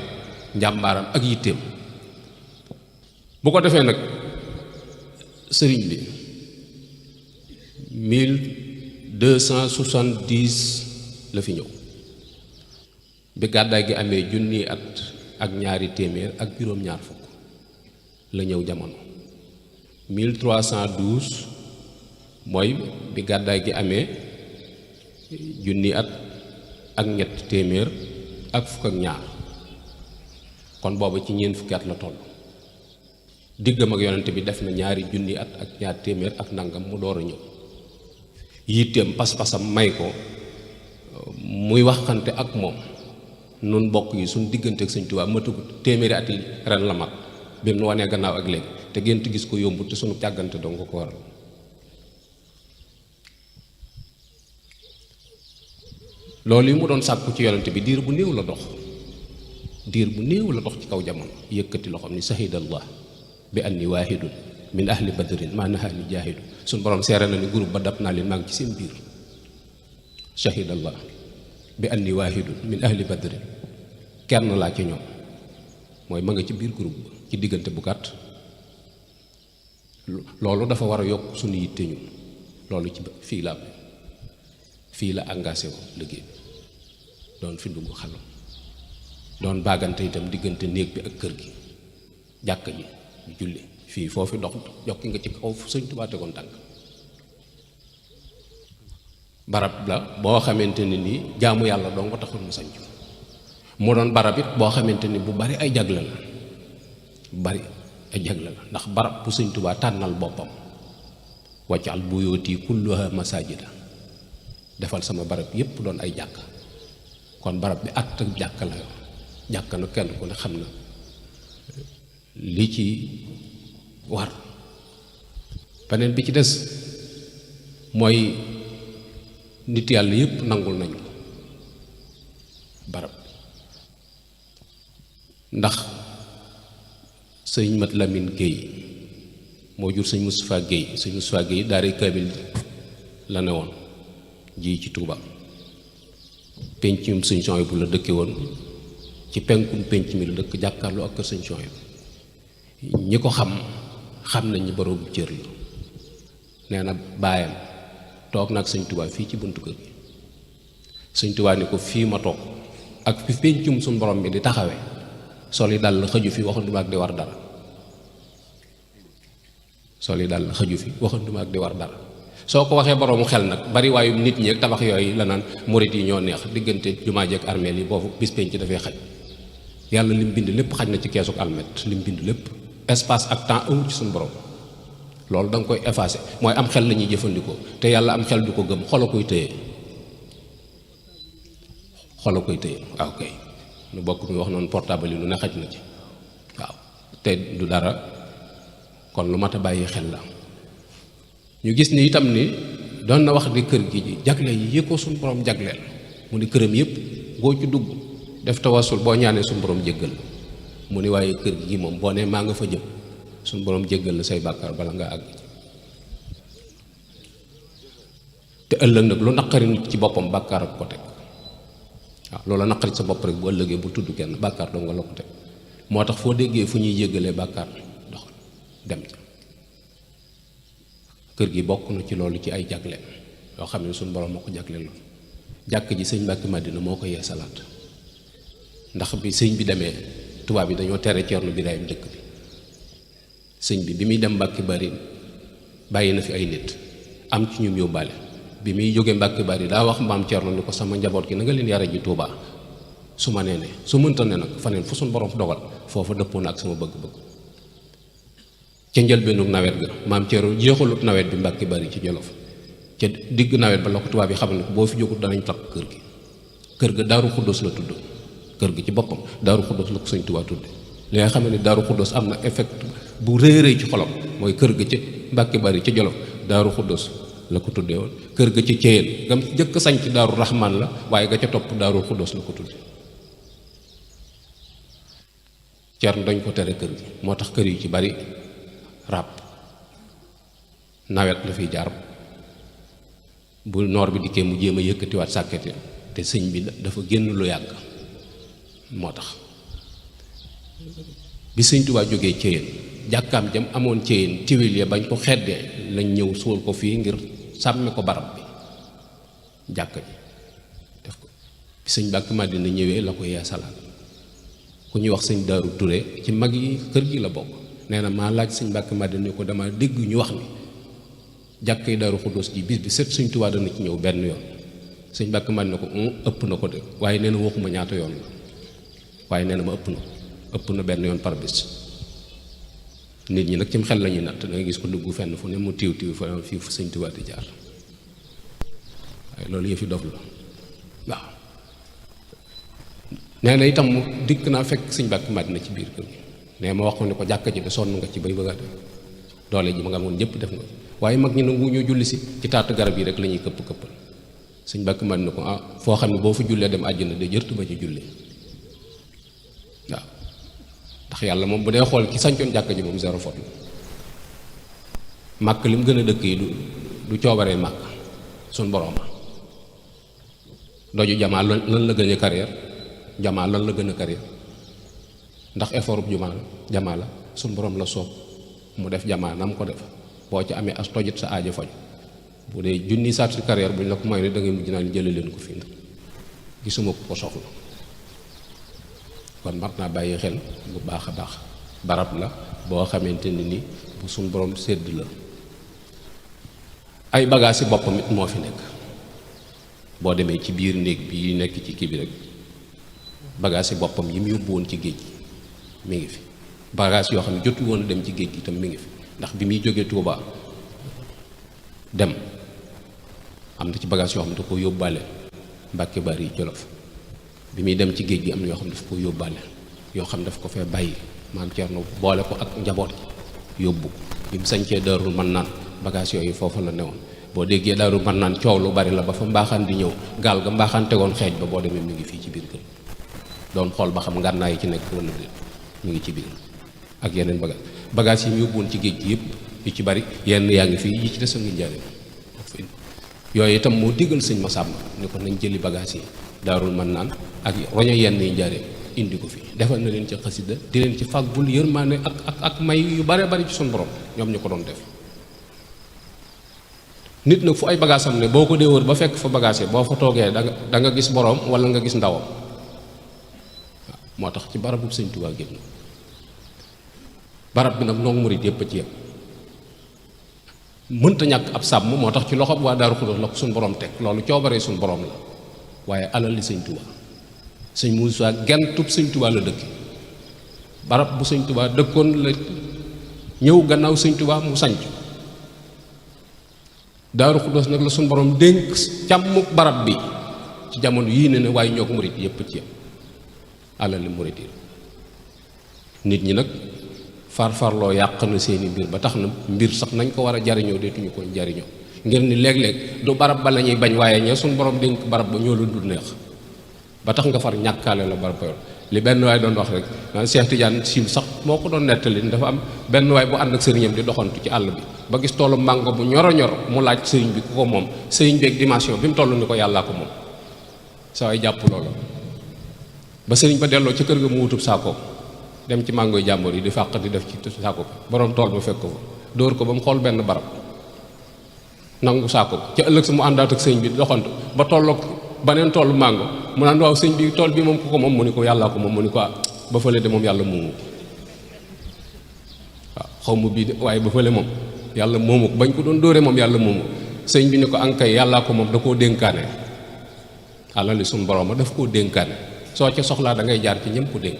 njàmbaaram ak yitteem bu ko defee nag sëriñ bi 1270 la fi ñëw bi gàddaay gi amee junni at ak ñaari téeméer ak juróom-ñaar fukk la ñëw jamono 1312 mooy bi gàddaay gi amee junni at ak ñett téeméer ak fukk ak ñaar kon booba ci ñeent fukki at la toll diggam ak yonent bi def na ñaari junni at ak ñaar téeméer ak nangam mu door a ñëw yitteem pas-pasam may ko muy waxante ak moom nun bokk yi suñ diggante ak Sëñ Tuubaa matagut téeméeri at yi ren la mat bi mu wanee gannaaw ak léegi te gént gis ko yombut te sunu càggante dong nga ko waral loolu yi mu doon sàkku ci yonent bi diir bu néew la dox ci kaw jamono yëkkati loxoom ni sahidallah bi anni waahidun min ahli badrin maa nahaani jaahidu suñ borom seere na ni groupe ba dab naa leen maa ngi ci seen biir shahidallah bi anni waahidun min ahli badrin kenn laa ci ñoom mooy ma nga ci biir groupe ba ci diggante bu gàtt loolu dafa war a yokk suñu yitte ñu loolu ci fii la engagé wu liggéey bi doon fi dugg xalam doon bàggante itam diggante néeg bi ak kër gi jàkk ji julli fii foofu dox jokki nga ci kaw Sëñ Tuubaa tegoon tànk barab la boo xamante ne ni jaamu yàlla doo nga taxul mu sanc mu doon barab it boo xamante ni bu bari ay jagle la bu bari ay jagle la ndax barab bu Sëñ Tuubaa tànnal boppam waccal buyooti kulluha masajida defal sama barab yépp doon ay jàkk kon barab bi at ak jàkk la jàkk na kenn ku ne xam na li ci war beneen bi ci des mooy nit yàlla yépp nangul nañ ko barab ndax sëñ Mat Lamin Géey moo jur sëñ Moustapha Géey sëñ Moustapha Géey daaray kaamil la ne woon ji ci Tuuba pencum sëñ Suhaybu bu la dëkke woon ci penkum penc mi la dëkk jàkkaarloo ak kër sëñ Suhaybu ñi ko xam nañ ñi borom cër la nee na baayam toog nag sëñ Tuubaa fii ci buntu kër gi sëñ Tuubaa ni ko fii ma toog ak fi pencum suñ borom bi di taxawee sol yi dal la xëju fi waxanduma ak di war dara sol yi dal la xëju fi waxanduma ak di war dara soo ko waxee boroomu xel nag bari waayu nit ñi ak tabax yooyu la naan murit yi ñoo neex diggante jumaa ji ak armeel yi boobu bis penc dafay xaj yàlla lim bind lépp xaj na ci keesuk almet lim bind lépp espace ak temps amul ci suñu borom loolu da nga koy effacé mooy am xel la ñuy jëfandikoo te yàlla am xel du ko gëm xol a koy téye waaw kay nu bokk muy wax noonu portable yi lu ne xaj na ci waaw te du dara kon lu mat a bàyyi xel la ñu gis ni itam ni doon na wax ni kër gi jagle yi ko suñu borom jagleel mu ni këram yëpp boo ci dugg def tawasul boo ñaanee suñu borom jéggal mu ni waaye kër gi moom boo nee maa nga fa jëm suñu borom jéggal la say bàkkaar bala nga àgg te ëllëg nag lu naqari nit ci boppam bàkkaar ak ko teg waaw loola naqari sa bopp rek bu ëllëgee bu tudd kenn bàkkaar doo nga la ko teg moo tax foo déggee fu ñuy jéggalee bàkkaar doxal dem ca kër gi bokk na ci loolu ci ay jagleen yoo xam ne suñu borom moo ko jagleel loolu jàkk ji sëñ Mbàkke Madina moo ko yee salaat ndax bi sëñ bi demee tubaab bi dañoo tere Ceerno Birahim dëkk bi sëñ bi muy dem Mbàkke Bari bàyyi na fi ay nit am ci ñum yóbbaale bi muy jógee Mbàkke Bari daa wax maam Ceerno ni ko sama njaboot gi na nga leen yare ji Tuubaa su ma nee ne su mënta ne nag faneen fu suñu borom dogal foofa dëppoo na ak sama bëgg-bëgg ca njëlbeenu nawet ga maam Ceerno jeexalut nawet bi Mbàkke Bari ci Jolof ca digg nawet ba la ko tubaab yi xam ne boo fi jógut danañ takk kër ga Daaru Xuddoos la tudd kër gi ci boppam Daaru Xuddoos la ko sëñ Tuubaa tudde li nga xam ne Daaru Xuddoos am na effect bu rëy ci xolam mooy kër ga ca Mbàkke Bari ca Jolof Daaru Xuddoos la ko tuddee woon kër ga ci Ceyeen gam jëkk sañ ci Daaru Raxmaan la waaye ga ca topp Daaru Xuddoos la ko tudde Ceerno dañ ko tere kër gi moo tax kër yu ci bari ràbb nawet la fiy jaar bu noor bi dikkee mu jéem a yëkkatiwaat sàkket ya te sëñ bi dafa génn lu yàgg moo tax bi sëñ Tuubaa jógee Ceyeen jàkkaam jam amoon Ceyeen tiwil ya bañ ko xeddee lañ ñëw suul ko fii ngir sàmme ko barab bi jàkk ji def ko bi sëñ Mbàkke Madina ñëwee la ko yeesalaat ku ñuy wax sëñ Daaru Ture ci mag yi kër gi la bokk nee na maa laaj sëñ Mbàkke Madina ni ko dama dégg ñu wax ni jàkk yi Daaru Xuddoos ji bis bi set sëñ Tuubaa dana ci ñëw benn yoon sëñ Mbàkke Madina ko ëpp na ko de waaye nee na waxuma ñaata yoon la waaye nee na ma ëpp na benn yoon par bis nit ñi nag cim xel la ñuy natt da nga gis ko dugg fenn fu ne mu tiiw fa fii fu sëñ Tuubaa di jaar waaye loolu yëfi dof la waaw nee na itam mu dikk naa fekk sëñ Mbàkke Madina ci biir kër gi nee ma wax ko ne ko jàkka ji de sonn nga ci bay bëgg a def doole ji ma nga amoon ñëpp def nga waaye mag ñi nangu ñoo julli si ci taatu garab yi rek la ñuy këppal sëñ Mbàkke Madina ko foo xam ne boo fa jullee dem àjjana de jërtu ba ci julli waaw ndax yàlla moom bu dee xool ki sancoon jàkka ji moom zéro faute la màkk li mu gën a dëkk yi du coobaree màkk suñ borooma doju jamaa lan la gën a carrière jamaa lan la gën a carrière ndax effort bu jamaa la suñ borom la soob mu def jamaa nam ko def boo ci amee as tojit sa aajo faj bu dee junni saat si carrière buñ la ko may ne da ngay mujj naa jële leen ko fii nag gisuma ko soxla kon mat naa bàyyi xel bu baax a baax barab la boo xamante ni bu suñ borom sédd la ay bagages ci boppam it moo fi nekk boo demee ci biir néeg bi nekk ci kii bi rek bagage yi boppam yi mu yóbbu woon ci géej gi mi ngi fi bagage yoo xam ne jotu woon dem ci géej gi itam mi ngi fi ndax bi muy jógee Touba dem am na ci bagage yoo xam ne da ko yóbbaale Mbàkke Bari Jolof bi muy dem ci géej gi am na yoo xam ne daf ko yóbbaale yoo xam ne daf ko fee bàyyi maam Thierno boole ko ak njaboot gi yóbbu bi mu sañcee Daarul Mannaan bagage yooyu foofu la newoon boo déggee Daarul Mannaan coow lu bari la ba fa mbaaxaan di ñëw gaal ga mbaaxaan tegoon xeej ba boo demee mi ngi fii ci biir kër doon xool ba xam ngànnaay yi ci nekk wala déet mi ngi ci biir ak yeneen bagage yi mu yóbbuwoon ci géej gi yëpp yu ci bari yenn yaa ngi fii yi ci des a ngi njaaree yooyu itam moo diggal sëñ Masamba ni ko nañ jëli bagage yi Daarul Mannaan ak roño yenn yi njaaree indi ko fi defal na leen ci xasida di leen ci fàggul yërmaane ak may yu bare bari ci suñu borom ñoom ñu ko doon def nit nag fu ay bagage am ne boo ko dee wër ba fekk fa bagage yi boo fa toogee da nga gis borom wala nga gis ndawam moo tax ci barabu sëñ Tuubaa génn barab bi nag noonu murit yëpp a ci yem mënta ñàkk ab sàmm moo tax ci loxob waa Daaru Xudoos la ko suñu borom teg loolu coobaree suñu borom la waaye alal li sëñ Tuubaa sëñ Muusaa gentub sëñ Tuubaa la dëkk barab bu sëñ Tuubaa dëkkoon la ñëw gannaaw sëñ Tuubaa mu sanc Daaru Xudoos nag la suñu borom dénk càmmuk barab bi ci jamono yii ne waaye ñoo ko murit yëpp ci yem alal li murit yi nit ñi nag farfarloo yàq na seeni mbir ba tax na mbir sax nañ ko war a jariñoo deetuñu ko jariñoo ngir ni léeg-léeg du barab ba la ñuy bañ waaye ña suñu borom dénk barab ba ñoo la dul neex ba tax nga far ñàkkaale la barab ba yor li benn waay doon wax rek naan Cheikh Tidiane Sil sax moo ko doon nettali dafa am benn waay bu ànd ak sëriñam di doxantu ci àll bi ba gis toolu màngo bu ñoro ñor mu laaj sëriñ bi ku ko moom sëriñ bi ak dimension bi mu toll ni ko yàllaa ko moom sa waay jàpp loolu ba sëriñ ba delloo ci kër ga mu wutub saako dem ci màngoy jàmbur yi di fàq di def ci saako bi borom tool ba fekk ko fa dóor ko ba mu xool benn barab nangu saako bi ca ëllëg sa mu àndaat ak sëriñ bi doxantu ba tolloog baneen toolu màngo mu naan waaw sëñ bi tool bi moom ku ko moom mu ni ko yàllaa ko moom mu ni ko ba fële de moom yàlla moomu waaw xaw ma bii de waaye ba fële moom yàlla moomu ko bañ ko doon dóore moom yàlla moomu sëñ bi ni ko ankay yàllaa ko moom da koo dénkaane alali suñu borom ma daf koo dénkaane soo ca soxlaa da ngay jaar ci ñëm ko dénk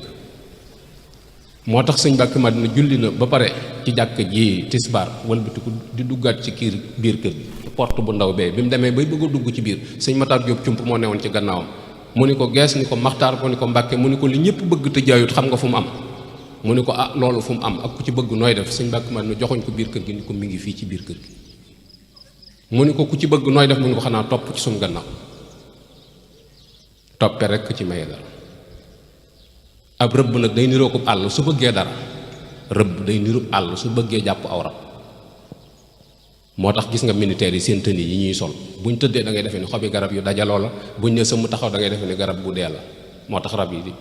moo tax sëñ Mbàkke Madina julli na ba pare ci jàkk ji tisbaar walbatiku di duggaat ci biir kër gi porte bu ndaw bee bi mu demee bay bëgg a dugg ci biir sëñ Matar Jóob cump moo newoon ci gannaawam mu ni ko gees ni ko Maxtaar ko ni ko Mbàkke mu ni ko li ñëpp bëgg te jaayut xam nga fu mu am mu ni ko ah loolu fu mu am ak ku ci bëgg nooy def sëñ Mbàkke Madina joxoñ ko biir kër gi ni ko mi ngi fii ci biir kër gi mu ni ko ku ci bëgg nooy def mu ni ko xanaa topp ci suñu gannaaw toppe rekk ci maye dara ab rëbb nag day niroo ko àll su bëggee dara rëbb day niroo àll su bëggee jàpp aw rab moo tax gis nga militaires yi seen tenue yi ñuy sol buñ tëddee da ngay defee ni xobi garab yu dajaloo la buñ ne sëmm taxaw da ngay defee ni garab bu dee la moo tax rab yi di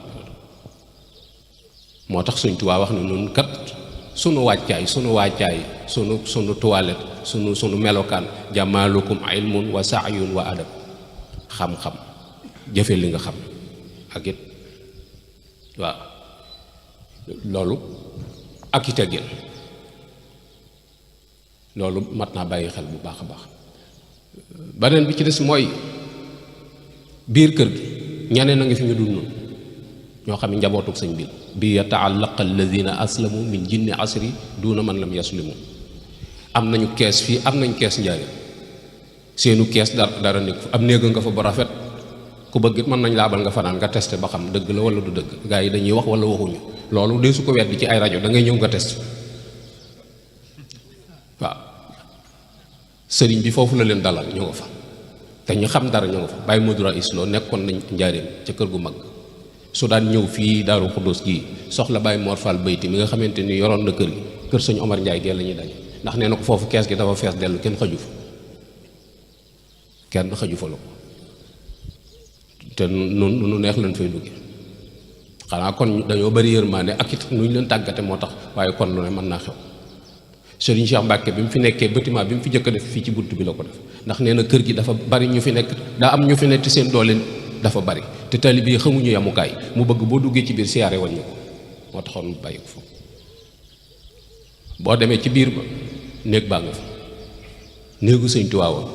moo tax Sëñ Tuubaa wax ne nun kat sunu wàccaay sunu toilette sunu melokaan jamaalukum ilmun wa saayun wa adab xam-xam jëfe li nga xam ak it waaw loolu ak i teggin loolu mat naa bàyyi xel bu baax a baax beneen bi ci des mooy biir kër gi ñeneen a ngi fi ñu dul noonu ñoo xam ne njabootuk sëñ bi yata'allaqa alladina aslamu min jinni asri duna man lam yaslimu am nañu kees fii am nañ kees njaay seenu kees dara nekk am néega nga fa ba rafet ku bëgg it mën nañ laabal nga fanaan nga testé ba xam dëgg la wala du dëgg gaa yi dañuy wax wala waxuñu loolu dee su ko weddi ci ay rajo da ngay ñëw nga testé waaw sëriñ bi foofu la leen dalal ñu nga fa te ñu xam dara ñu nga fa bàyyi Modou Is loo nekkoon nañ njaareem ca kër gu mag su daan ñëw fii Daaru Xuddoos gii soxla Baye Mor Fall Bayti mi nga xamante ni yoroon na kër gi kër sëñ Omar Ndiaye gee la ñuy daje ndax nee na ko foofu kees gi dafa fees dellu kenn xaju fa la ko te nu neex lañ fay dugge xanaa kon dañoo bari yërmaande ak it nu ñu leen tàggate moo tax waaye kon lu ne mën naa xew Serigne Cheikh Mbacke bi mu fi nekkee bâtiment bi mu fi jëkk a def fii ci bunt bi la ko def ndax nee na kër gi dafa bari ñu fi nekk daa am ñu fi nekk seen doole dafa bari te tali bi xamuñu yamukaay mu bëgg boo duggee ci biir siyaare wàññi ko moo taxoon mu bàyyi ko foofu boo demee ci biir ba néeg baa nga fa néegu Sëñ Tuubaa woon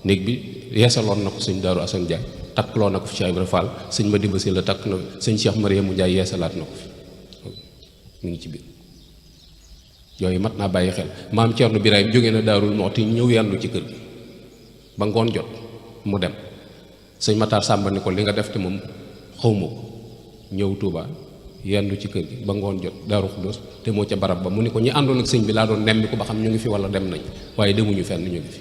néeg bi yeesaloon na ko sëñ Daaru Asan Njaay takkloo na ko fi Cheikh Ibra Fall sëñ Madiba Sylla takk na sëñ Cheikh Mariamu Njaay yeesalaat na ko fi mu ngi ci biir yooyu mat naa bàyyi xel. maam Thierno Birahim jóge na Daarul Muxti ñëw yendu ci kër gi ba ngoon jot mu dem sëñ Matar Sàmba ni ko li nga def te moom xawma ko ñëw Tuuba yendu ci kër gi ba ngoon jot Daaru Xuddoos te moo ca barab ba mu ni ko ñi àndoon ak sëñ bi laa doon nemmi ko ba xam ñu ngi fi wala dem nañ waaye demuñu fenn ñu ngi fi.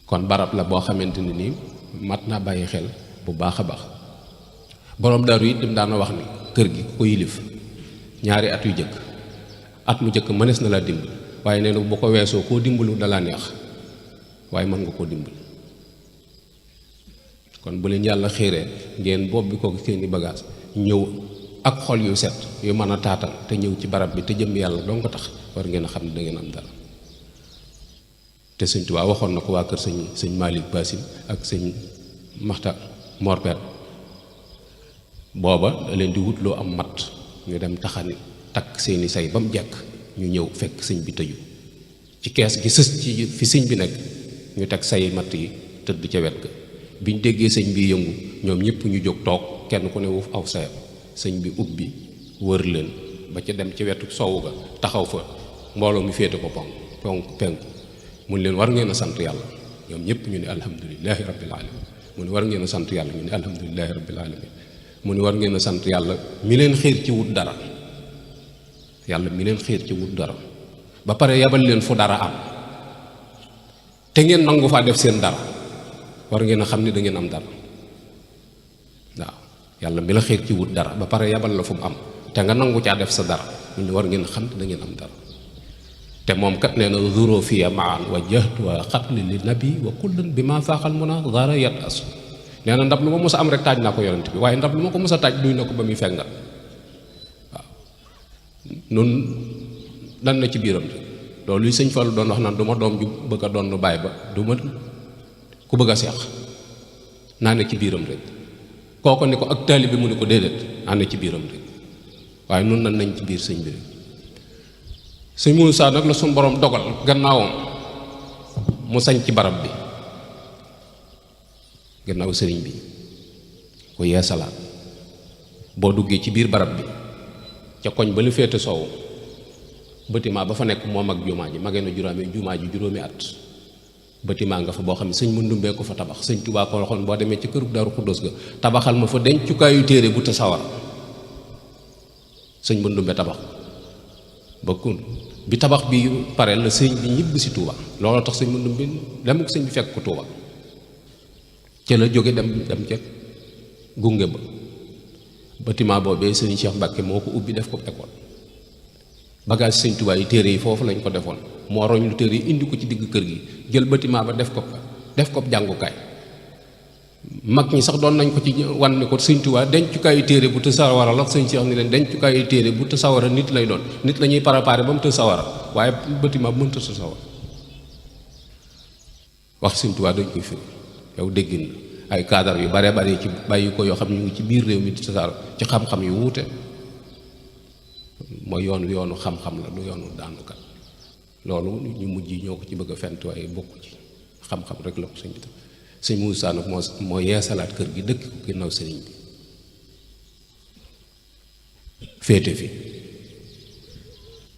kon barab la boo xamante ne nii mat naa bàyyi xel bu baax a baax. borom daaru it dem daana wax ni kër gi ku ko yilif ñaari at yu jëkk at mu jëkk mënees na laa dimbal waaye nee na bu ko weesoo koo dimbalu dalaa neex waaye mën nga koo dimbal. kon bu leen yàlla xiiree ngeen bopp bi ko seeni bagage ñëw ak xol yu set yu mën a taatan te ñëw ci barab bi te jëm yàlla doo ko tax war ngeen a xam ne da ngeen am dara. te sëñ Tuubaa waxoon na ko waa kër sëñ Malick Basin ak sëñ Maxta Morpet booba da leen di wutloo am mat ñu dem taxani takk seeni say ba mu jekk ñu ñëw fekk sëñ bi tëju ci kees gi sës ci fi sëñ bi nekk ñu teg say matt yi tëdd ca wet ga biñ déggee sëñ bi yëngu ñoom ñëpp ñu jóg toog kenn ku ne wuuf aw sayam sëñ bi ubbi wër leen ba ca dem ci wetu sowu ga taxaw fa mbooloo mi féete ko penku mun leen war ngeen a sant yàlla ñoom ñëpp ñu ne alhamdulilahi rabbil alamin mu ne war ngeen a sant yàlla ñu ne alhamdulilahi rabbil alamin mu ne war ngeen a sant yàlla mi leen xiir ci wut dara yàlla mi leen xiir ci wut dara ba pare yabal leen fu dara am te ngeen nangu faa def seen dara war ngeen a xam ne da ngeen am dara waaw yàlla mi la xiir ci wut dara ba pare yabal la fu mu am te nga nangu caa def sa dara mu ne war ngeen a xam ne da ngeen am dara te moom kat nee na zuro fiya maan wa jahtu wa xatli li nabi wa kullan bi ma faaxal mun a dara yat as nee na ndab lu ma mos a am rek taaj naa ko yonent bi waaye ndab lu ma ko mos a taaj duy na ko ba muy fengal waaw nun dan na ci biiram de loolu li sëñ Fallu doon wax naan du ma doom ju bëgg a doon nu baay ba du ma ku bëgg a seex naa ne ci biiram rek kooko ni ko ak taali bi mu ne ko déedéet naa ne ci biiram rek waaye nun nan nañ ci biir sëñ bi rek sëñ Muusaa nag la suñu borom dogal gannaawam mu sañ ci barab bi gannaaw sëriñ bi ku yeesalaat boo duggee ci biir barab bi ca koñ ba lu féete soowu bâtiment ba fa nekk moom ak jumaa ji magee na juróomi at bâtiment nga fa boo xam ne sëñ Mandumbee ko fa tabax sëñ Tuubaa ko waxoon boo demee ci këru Daaru Xuddoos ga tabaxal ma fa dencukaayu téere bu te sawar sëñ Mandumbee tabax ba kun bi tabax bi pare la sëñ bi ñibb si Tuubaa looloo tax sëñ Mandumbee dem ko sëñ bi fekk ko Tuubaa ca la jóge dem ca gunge ba bâtiment boobee sëriñ Cheikh Mbacke moo ko ubbi def ko école bagage sëñ Tuubaa yi téere yi foofu lañ ko defoon moo roñ lu téere yi indi ko ci digg kër gi jël bâtiment ba def ko jàngukaay mag ñi sax doon nañ ko ci wan ni ko sëñ Tuubaa dencukaayu téere bu të sawara la sëñ Cheikh ni leen dencukaayu téere bu të sawara nit lay doon nit la ñuy préparé ba mu të sawara waaye bâtiment bu mënta sa sawara wax sëñ Tuubaa dañ koy firi yow déggin na ay cadre yu bare bare ci bàyyi ko yoo xam ne ñu ngi ci biir réew mi di tasaaro ci xam-xam yu wuute mooy yoonu xam-xam la du yoonu daanukat loolu ñu mujj ñoo ko ci bëgg a fent waaye bokku ci xam-xam rek la ko sëñ bi sëñ Muusaa nag moo yeesalaat kër gi dëkk ko ginnaaw sëriñ bi féete fi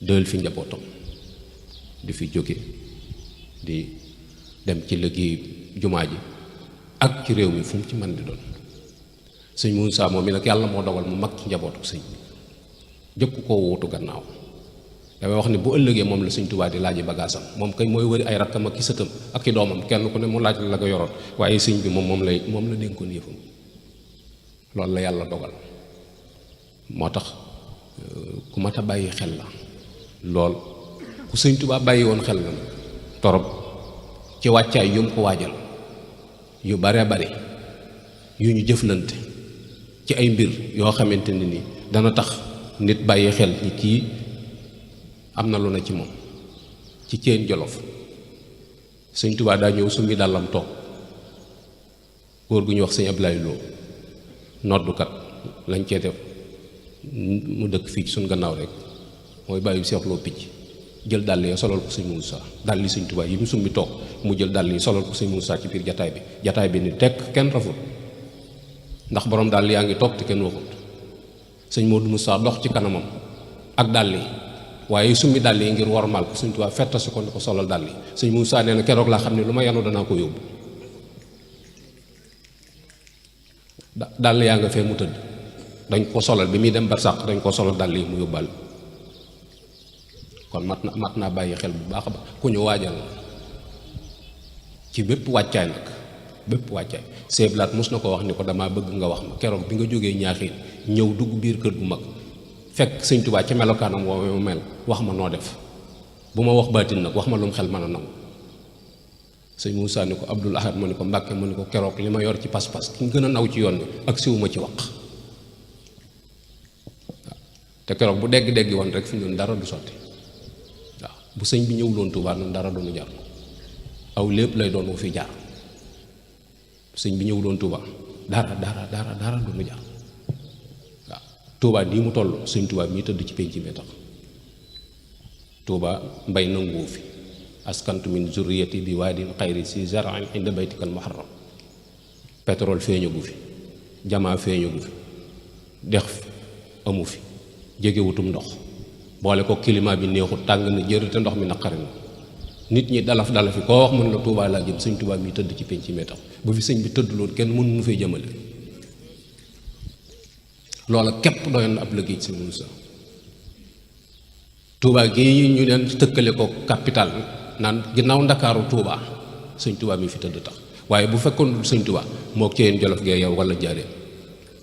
dël fi njabootam di fi jóge di dem ci liggéey jumaa ji ak ci réew mi fu mu ci mën di doon sëñ Muusaa moom mi nag yàlla moo dogal mu mag ci njabootu sëñ bi jëkku koo wuutu gannaaw damay wax ne bu ëllëgee moom la sëñ Tuubaa di laaji bagaasam moom kay mooy wëri ay rakkam ak ki sëtam ak ki doomam kenn ku ne mu laaj la ko yoroon waaye sëñ bi moom la dénkoon yëfam loolu la yàlla dogal moo tax ku mat a bàyyi xel la lool ku sëñ Tuubaa bàyyi woon xel la nag torop ci wàccaay yu mu ko waajal yu bare bare yu ñu jëflante ci ay mbir yoo xamante ne ni dana tax nit bàyyi xel ni kii am na lu na ci moom ci Ceen Jolof sëñ Tuubaa daa ñëw summi dàllam toog góor gu ñu wax sëñ Ablaye Lo noddukat lañ cee def mu dëkk fii ci suñ gannaaw rek mooy bàyyi Seex Lo picc jël dàll yi solal ko sëñ Moussa dàll yi sëñ Tuubaa yi mu summi toog mu jël dàll yi solal ko sëñ Moussa ci biir jataay bi ni tekk kenn rafut ndax borom dàll yaa ngi toog te kenn waxut sëñ Modou Moussa dox ci kanamam ak dàll yi waaye summi dàll yi ngir wormaal ko sëñ Tuubaa fettasi ko ni ko solal dàll yi sëñ Moussa nee na keroog laa xam ne lu ma yanu danaa ko yóbbu dàll yaa nga fee mu tëdd dañ ko solal bi muy dem barsàq dañ ko solal dàll yi mu yóbbal kon mat naa bàyyi xel bu baax a baax ku ñu waajal ci bépp wàccaay nag bépp wàccaay seeblaat mos na ko wax ni ko damaa bëgg nga wax ma keroog bi nga jógee ñaaxiin ñëw dugg biir kër gu mag fekk sëñ Tuubaa ci melokaanam woowe mu mel wax ma noo def bu ma wax baatin nag wax ma lu mu xel mën a nangu sëñ Moussa ni ko Abdul Ahad mu ni ko Mbàkke mu ni ko keroog li ma yor ci pas-pas ki gën a naw ci yoon bi ak siwuma ci wax waaw te keroog bu dégg-dégg woon rek fi ñun dara du sotti waaw bu sëñ bi ñëwuloon Tuubaa nun dara doonu jar aw lépp lay doon wu fi jaar sëñ bi ñëwuloon Tuubaa dara doonu jar waaw Tuubaa nii mu toll sëñ Tuubaa mii tëdd ci penc mi tax Tuubaa mbay nanguwu fi askantu min zurriyati bi waadin xayri si zar'in inda baytikal muharram pétrole feeñagu fi jamaa feeñagu fi dex amu fi jegewutum ndox boole ko climat bi neexut tàng na jër te ndox mi naqari na nit ñi dalaf fi koo wax mën la Tuubaa laa jëm sëñ Tuubaa mi tëdd ci penc mi tax bu fi sëñ bi tëdduloon kenn mënu fay jëmale loola képp doyoon na ab liggéey sëñ Moussa Tuubaa gi ñu leen tëkkale ko capital naan ginnaaw ndakaaru Tuubaa sëñ Tuubaa mi fi tëdd tax waaye bu fekkoon sëñ Tuubaa moo ci yeen Jolof gee yow wala jaaree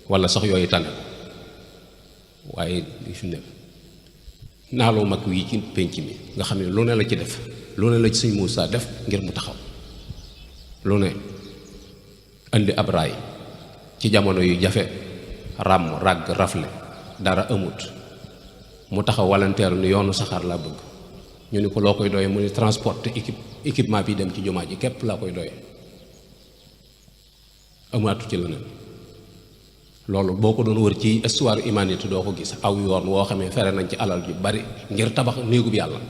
wala sax yooyu tànn waaye li fi ne naaloo mag wii ci penc mi nga xam ne lu ne la ci def lu ne la ci sëñ Moussa def ngir mu taxaw lu ne andi ab raay ci jamono yu jafe ràmm ràgg rafle dara amut mu taxaw walanteeru ni yoonu saxaar laa bëgg ñu ni ko loo koy doyee mu ni transport équipement bi dem ci jumaa ji képp laa koy doyee amaatu ci leneen loolu boo ko doon wër ci histoire humanité doo ko gis aw yoon woo xamee fere nañ ci alal ju bari ngir tabax néegub yàlla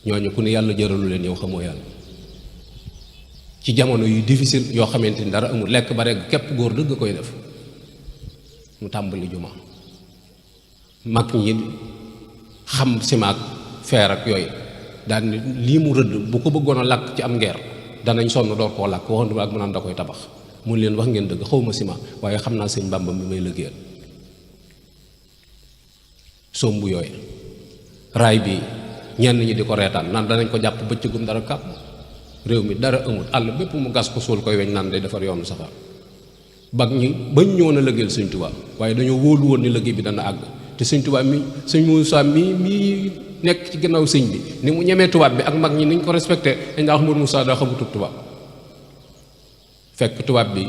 ñooñu ku ne yàlla jëralu leen yow xamoo yàlla ci jamono yu difficile yoo xamante ni dara amul lekk ba rek képp góor dëgg koy def mu tàmbali jumaa mag ñi xam simaak feer ak yooyu daal ni lii mu rëdd bu ko bëggoon a làkk ci am ngeer danañ sonn door koo làkk waxoon ak mu naan da koy tabax mun leen wax ngeen dëgg xawma ciment waaye xam naa sëñ Bàmba mi may liggéeyal somb yooyu raay bi ñenn ñi di ko reetaan naan danañ ko jàpp bëccëgum dara kàpp réew mi dara amul àll bépp mu gas ko suul koy weñ naan day defar yoonu safar bag ñi bañ ñëwoon a liggéeyal sëñ Tuubaa waaye dañoo wóolu woon ni liggéey bi dana àgg te sëñ Tuubaa mi sëñ Moussa mii nekk ci ginnaaw sëñ bi ni mu ñemee tubaab bi ak mag ñi niñ ko respecté dañ daa wax Modou Moussa daa xamutub tubaab fekk tubaab bi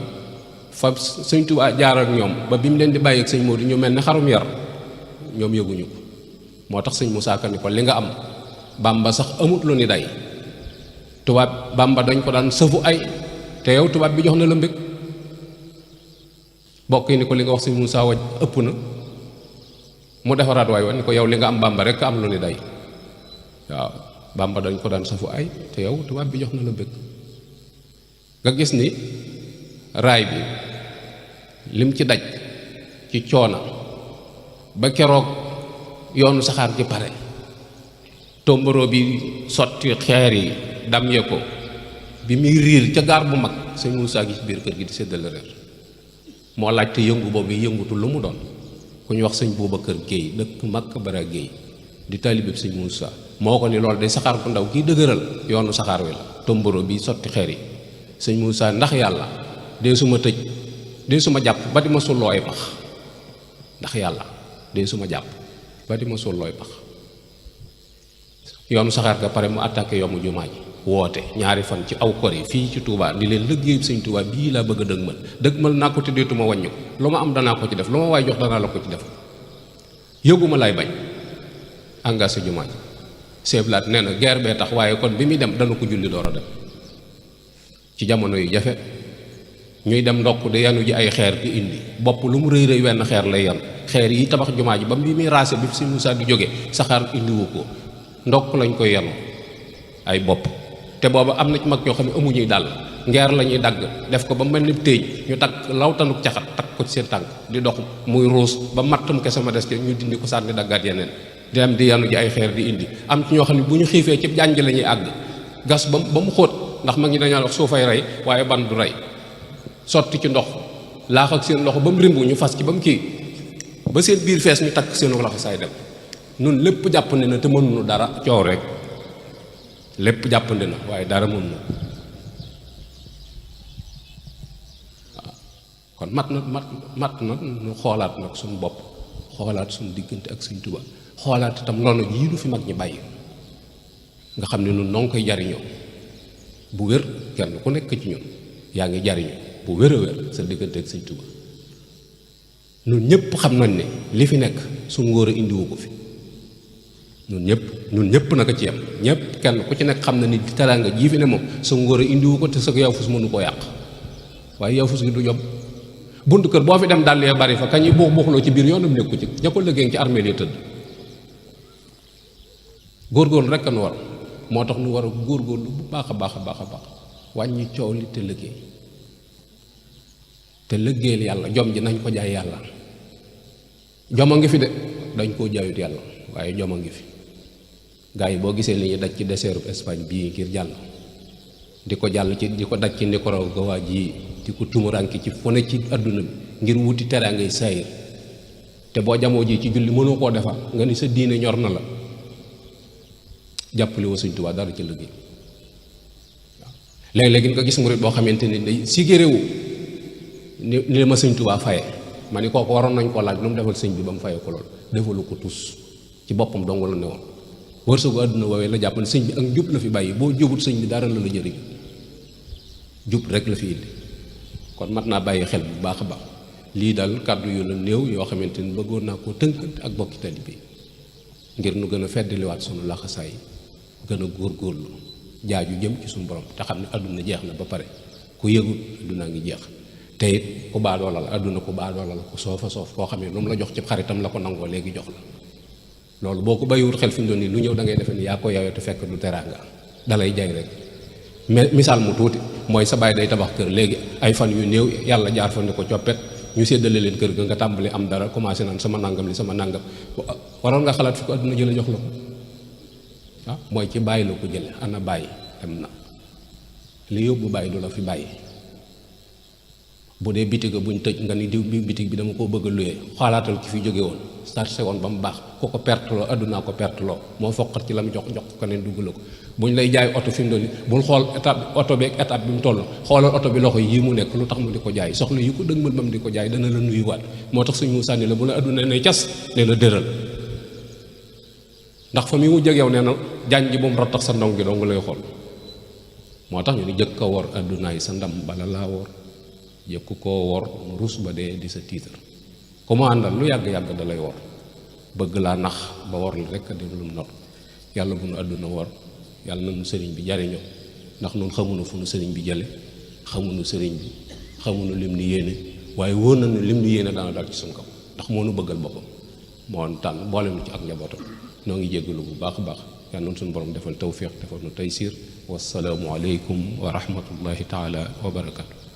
fa sëñ Tuubaa jaar ak ñoom ba bi mu leen di bàyyi ak sëñ Modou ñu mel ni xarum yar ñoom yëguñu ko moo tax sëñ Moussa Ka ni ko li nga am Bàmba sax amut lu ni day tubaab Bàmba dañ ko daan sëfu ay te yow tubaab bi jox na la mbég bokk yi ni ko li nga wax sëñ Moussa waj ëpp na mu defaraat waay ni ko yow li nga am Bàmba rek am lu ni day waaw Bàmba dañ ko daan safu ay te yow tubaab bi jox na la mbég nga gis ni raay bi lim ci daj ci coona ba keroog yoonu saxaar ji pare tomboro bi sotti xeer yi dam ye ko bi muy riir ca gaar bu mag sëñ Moussa gi ci biir kër gi di séddale reer moo laaj te yëngu boobu yëngutu lu mu doon ku ñu wax sëñ Boubacar Guèye dëkk Makka Bara Guèye di taalibe sëñ Moussa moo ko ni loolu day saxaar bu ndaw kii dëgëral yoonu saxaar wi la tomboro bi sotti xeer yi sëñ Moussa ndax yàlla dee suma tëj dee suma jàpp ba di ma sulloo ay pax ndax yàlla dee suma jàpp ba di ma sulloo ay pax yoonu saxaar ga pare mu attaqué yoomu jumaa ji woote ñaari fan ci aw kor yi fii ci Touba di leen liggéey sëñ Touba bii laa bëgg a dëgmal naa ko te deetuma wàññu lu ma am danaa ko ci def lu ma waay jox danaa la ko ci def yëguma lay bañ engagé jumaa ji seeblaat nee na guerre bee tax waaye kon bi muy dem dana ko julli door a dem ci jamono yu jafe ñuy dem ndokk di yanu ji ay xeer di indi bopp lu mu rëy rëy wenn xeer lay yan xeer yi tabax jumaa ji ba bi muy raase bi sëñ Moussa di jóge saxaar indiwu ko ndokk lañ koy yenu ay bopp te booba am na ci mag ñoo xam ne amuñuy dàll ngeer la ñuy dagg def ko ba mel ni téeñ ñu takk lawtanuk caxat takk ko ci seen tànk di dox muy ruus ba mattum kese ma des ci ñu dindi ko sànni daggaat yeneen di dem di yanu ji ay xeer di indi am ci ñoo xam ne bu ñu xiifee ci jànj la ñuy àgg gas ba mu xóot ndax mag ñi dañoo wax suufay rey waaye ban du rey sotti ci ndox laax ak seen loxo ba mu rimbu ñu fas ci ba mu kii ba seen biir fees ñu takk seenu loxo saay dem nun lépp jàppandi na te mënuñu dara coow rek lépp jàppandi na waaye dara mënuñu waaw kon mat na nu xoolaat nag suñu bopp xoolaat suñu diggante ak Sëñ Tuubaa xoolaat itam loolu yii du fi mag ñi bàyyi nga xam ne nun noo ngi koy jariñoo bu wér kenn ku nekk ci ñun yaa ngi jariñoo bu wér a wér sa diggante ak Sëñ Tuubaa nun ñëpp xam nañ ne li fi nekk su ngóor a indiwu ko fi nun ñëpp naka ci yem ñëpp kenn ku ci nekk xam na ni teraanga jii fi ne moom sa ngóor a indiwu ko te sa yaw fus mënu koo yàq waaye yaw fus gi du job buntu kër boo fi dem dàll ya bari fa kañuy buux buuxloo ci biir yoonam nekku ci ña ko liggéey ci armée li tëdd góorgóorlu rekk nu war moo tax nu war a góorgóorlu bu baax a baax a baax a baax wàññi coow li te liggéeyal yàlla jom ji nañ ko jaay yàlla jom a ngi fi de dañ koo jaayut yàlla waaye jom a ngi fi gaa yi boo gisee li ñu daj ci deseeru Espagne bii ngir jàll di ko jàll ci di ko daj ci Nicaragua ji di ko tumuranki ci fu ne ci àdduna bi ngir wuti teraangay saayir te boo jamoo ji ci julli mënoo koo defar nga ni sa diine ñor na la jàppale woo Sëñ Tuubaa dara ci liggéey waaw léeg-léegi nga gis murit boo xamante ni day sigéréwu ni ma Sëñ Tuubaa faye ma ni kooku waroon nañ koo laaj lu mu defal sëñ bi ba mu faye ko lool defalu ko tus ci boppam dong la ne woon wërsëgu àdduna woowee la jàpp ne sëñ bi ak njub la fi bàyyi boo jubut sëñ bi dara la la jëriñ jub rek la fi indi kon mat naa bàyyi xel bu baax a baax lii daal kàddu yu la néew yoo xamante ni bëggoon naa koo tënkante ak bokki taalibe bi ngir nu gën a feddaliwaat sunu laxasaay gën a góorgóorlu jaaju jëm ci suñu borom te xam ne àdduna jeex na ba pare ku yëgut àddunaa ngi jeex te it ku baadoola la àdduna ku baadoola la ku soofa soof koo xam ne lu mu la jox ci xaritam la ko nangoo léegi jox la loolu boo ko bàyyiwut xel fi mu doon nii lu ñëw da ngay defe ni yaa ko yawee te fekk du teraanga dalay jaay rek mais misaal mu tuuti mooy sa baay day tabax kër léegi ay fan yu néew yàlla jaar fa ni ko coppet ñu séddale leen kër ga nga tàmbali am dara commencé naan sama nangam li sama nangam waroon nga xalaat fi ko àdduna jële jox la ko ah mooy ci bàyyi la ko jële ana bàyyi dem na li yóbbu bàyyi du la fi bàyyi bu dee bitig buñ tëj nga ni diw bi bitig bi dama koo bëgg a luyee xalaatal ki fi jóge woon starté woon ba mu baax ku ko perte loo àddunaa ko perte loo moo foqat ci la mu jox ko neen dugg la ko buñ lay jaay oto fi mu doon bul xool étape oto bi ak étape bi mu toll xoolal oto bi loxo yi mu nekk lu tax mu di ko jaay soxla yi ko dëgmal ba mu di ko jaay dana la nuyuwaat moo tax suñ mu sànni la bu la àdduna ne cas ne la dëral ndax fa mi mu jegew nee na jaañ ji bu mu rattax sa ndong gi dong lay xool moo tax ñu ni jëkk a wor àddunaay sa ndam bala laa wor jëkk koo wor mu rus ba dee di sa tiitar ku mu àndal lu yàgg-yàgg da lay wor bëgg laa nax ba wor la rekk di lu mu not yàlla bu nu àdduna wor yàlla na nu sëriñ bi jariñoo ndax nun xamuñu fu nu sëriñ bi jële xamuñu sëriñ bi xamuñu lim ni yéene waaye wóor na nu lim ni yéene daana dal ci suñ kaw ndax moo nu bëggal boppam moo tànn boole nu ci ak njabootam noo ngi jéggalu bu baax a baax yàlla noonu suñu borom defal tawfiq defal nu taysiir wassalaamu aleykum wa rahmatullahi taala wa barakatu